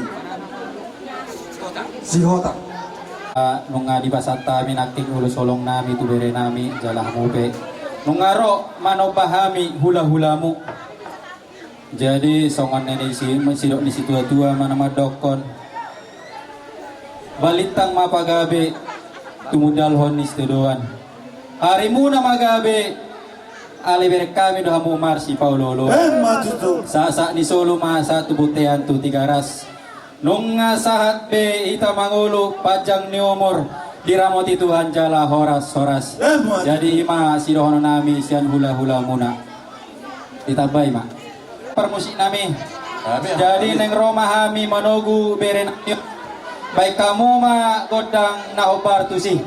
Sihotang. Nunga dipasahat hami nangkin ulos holong nami tu bere nami jala hamu pe. Nunga ro manomba hami hulahulamu. Jadi songon na nidok ni situatua ma na mandokkon. Balintang ma pagabe tumundalhon ni sitadoan. Arimuna ma gabe, alai bereng hami do hamu marsipaolooloan. Sahat ni solu ma sahat tu bontean tu Tigaras. Nunga sahat be hita mangolu, panjang ni umur, diramoti Tuhan jala horas-horas. Jadi i ma sidohonon nami sian hulahulamuna. Ditambai ma parmusik nami. Jadi naeng ro ma hami manogu bere nami. Baen hamu ma gondang na hombar tusi.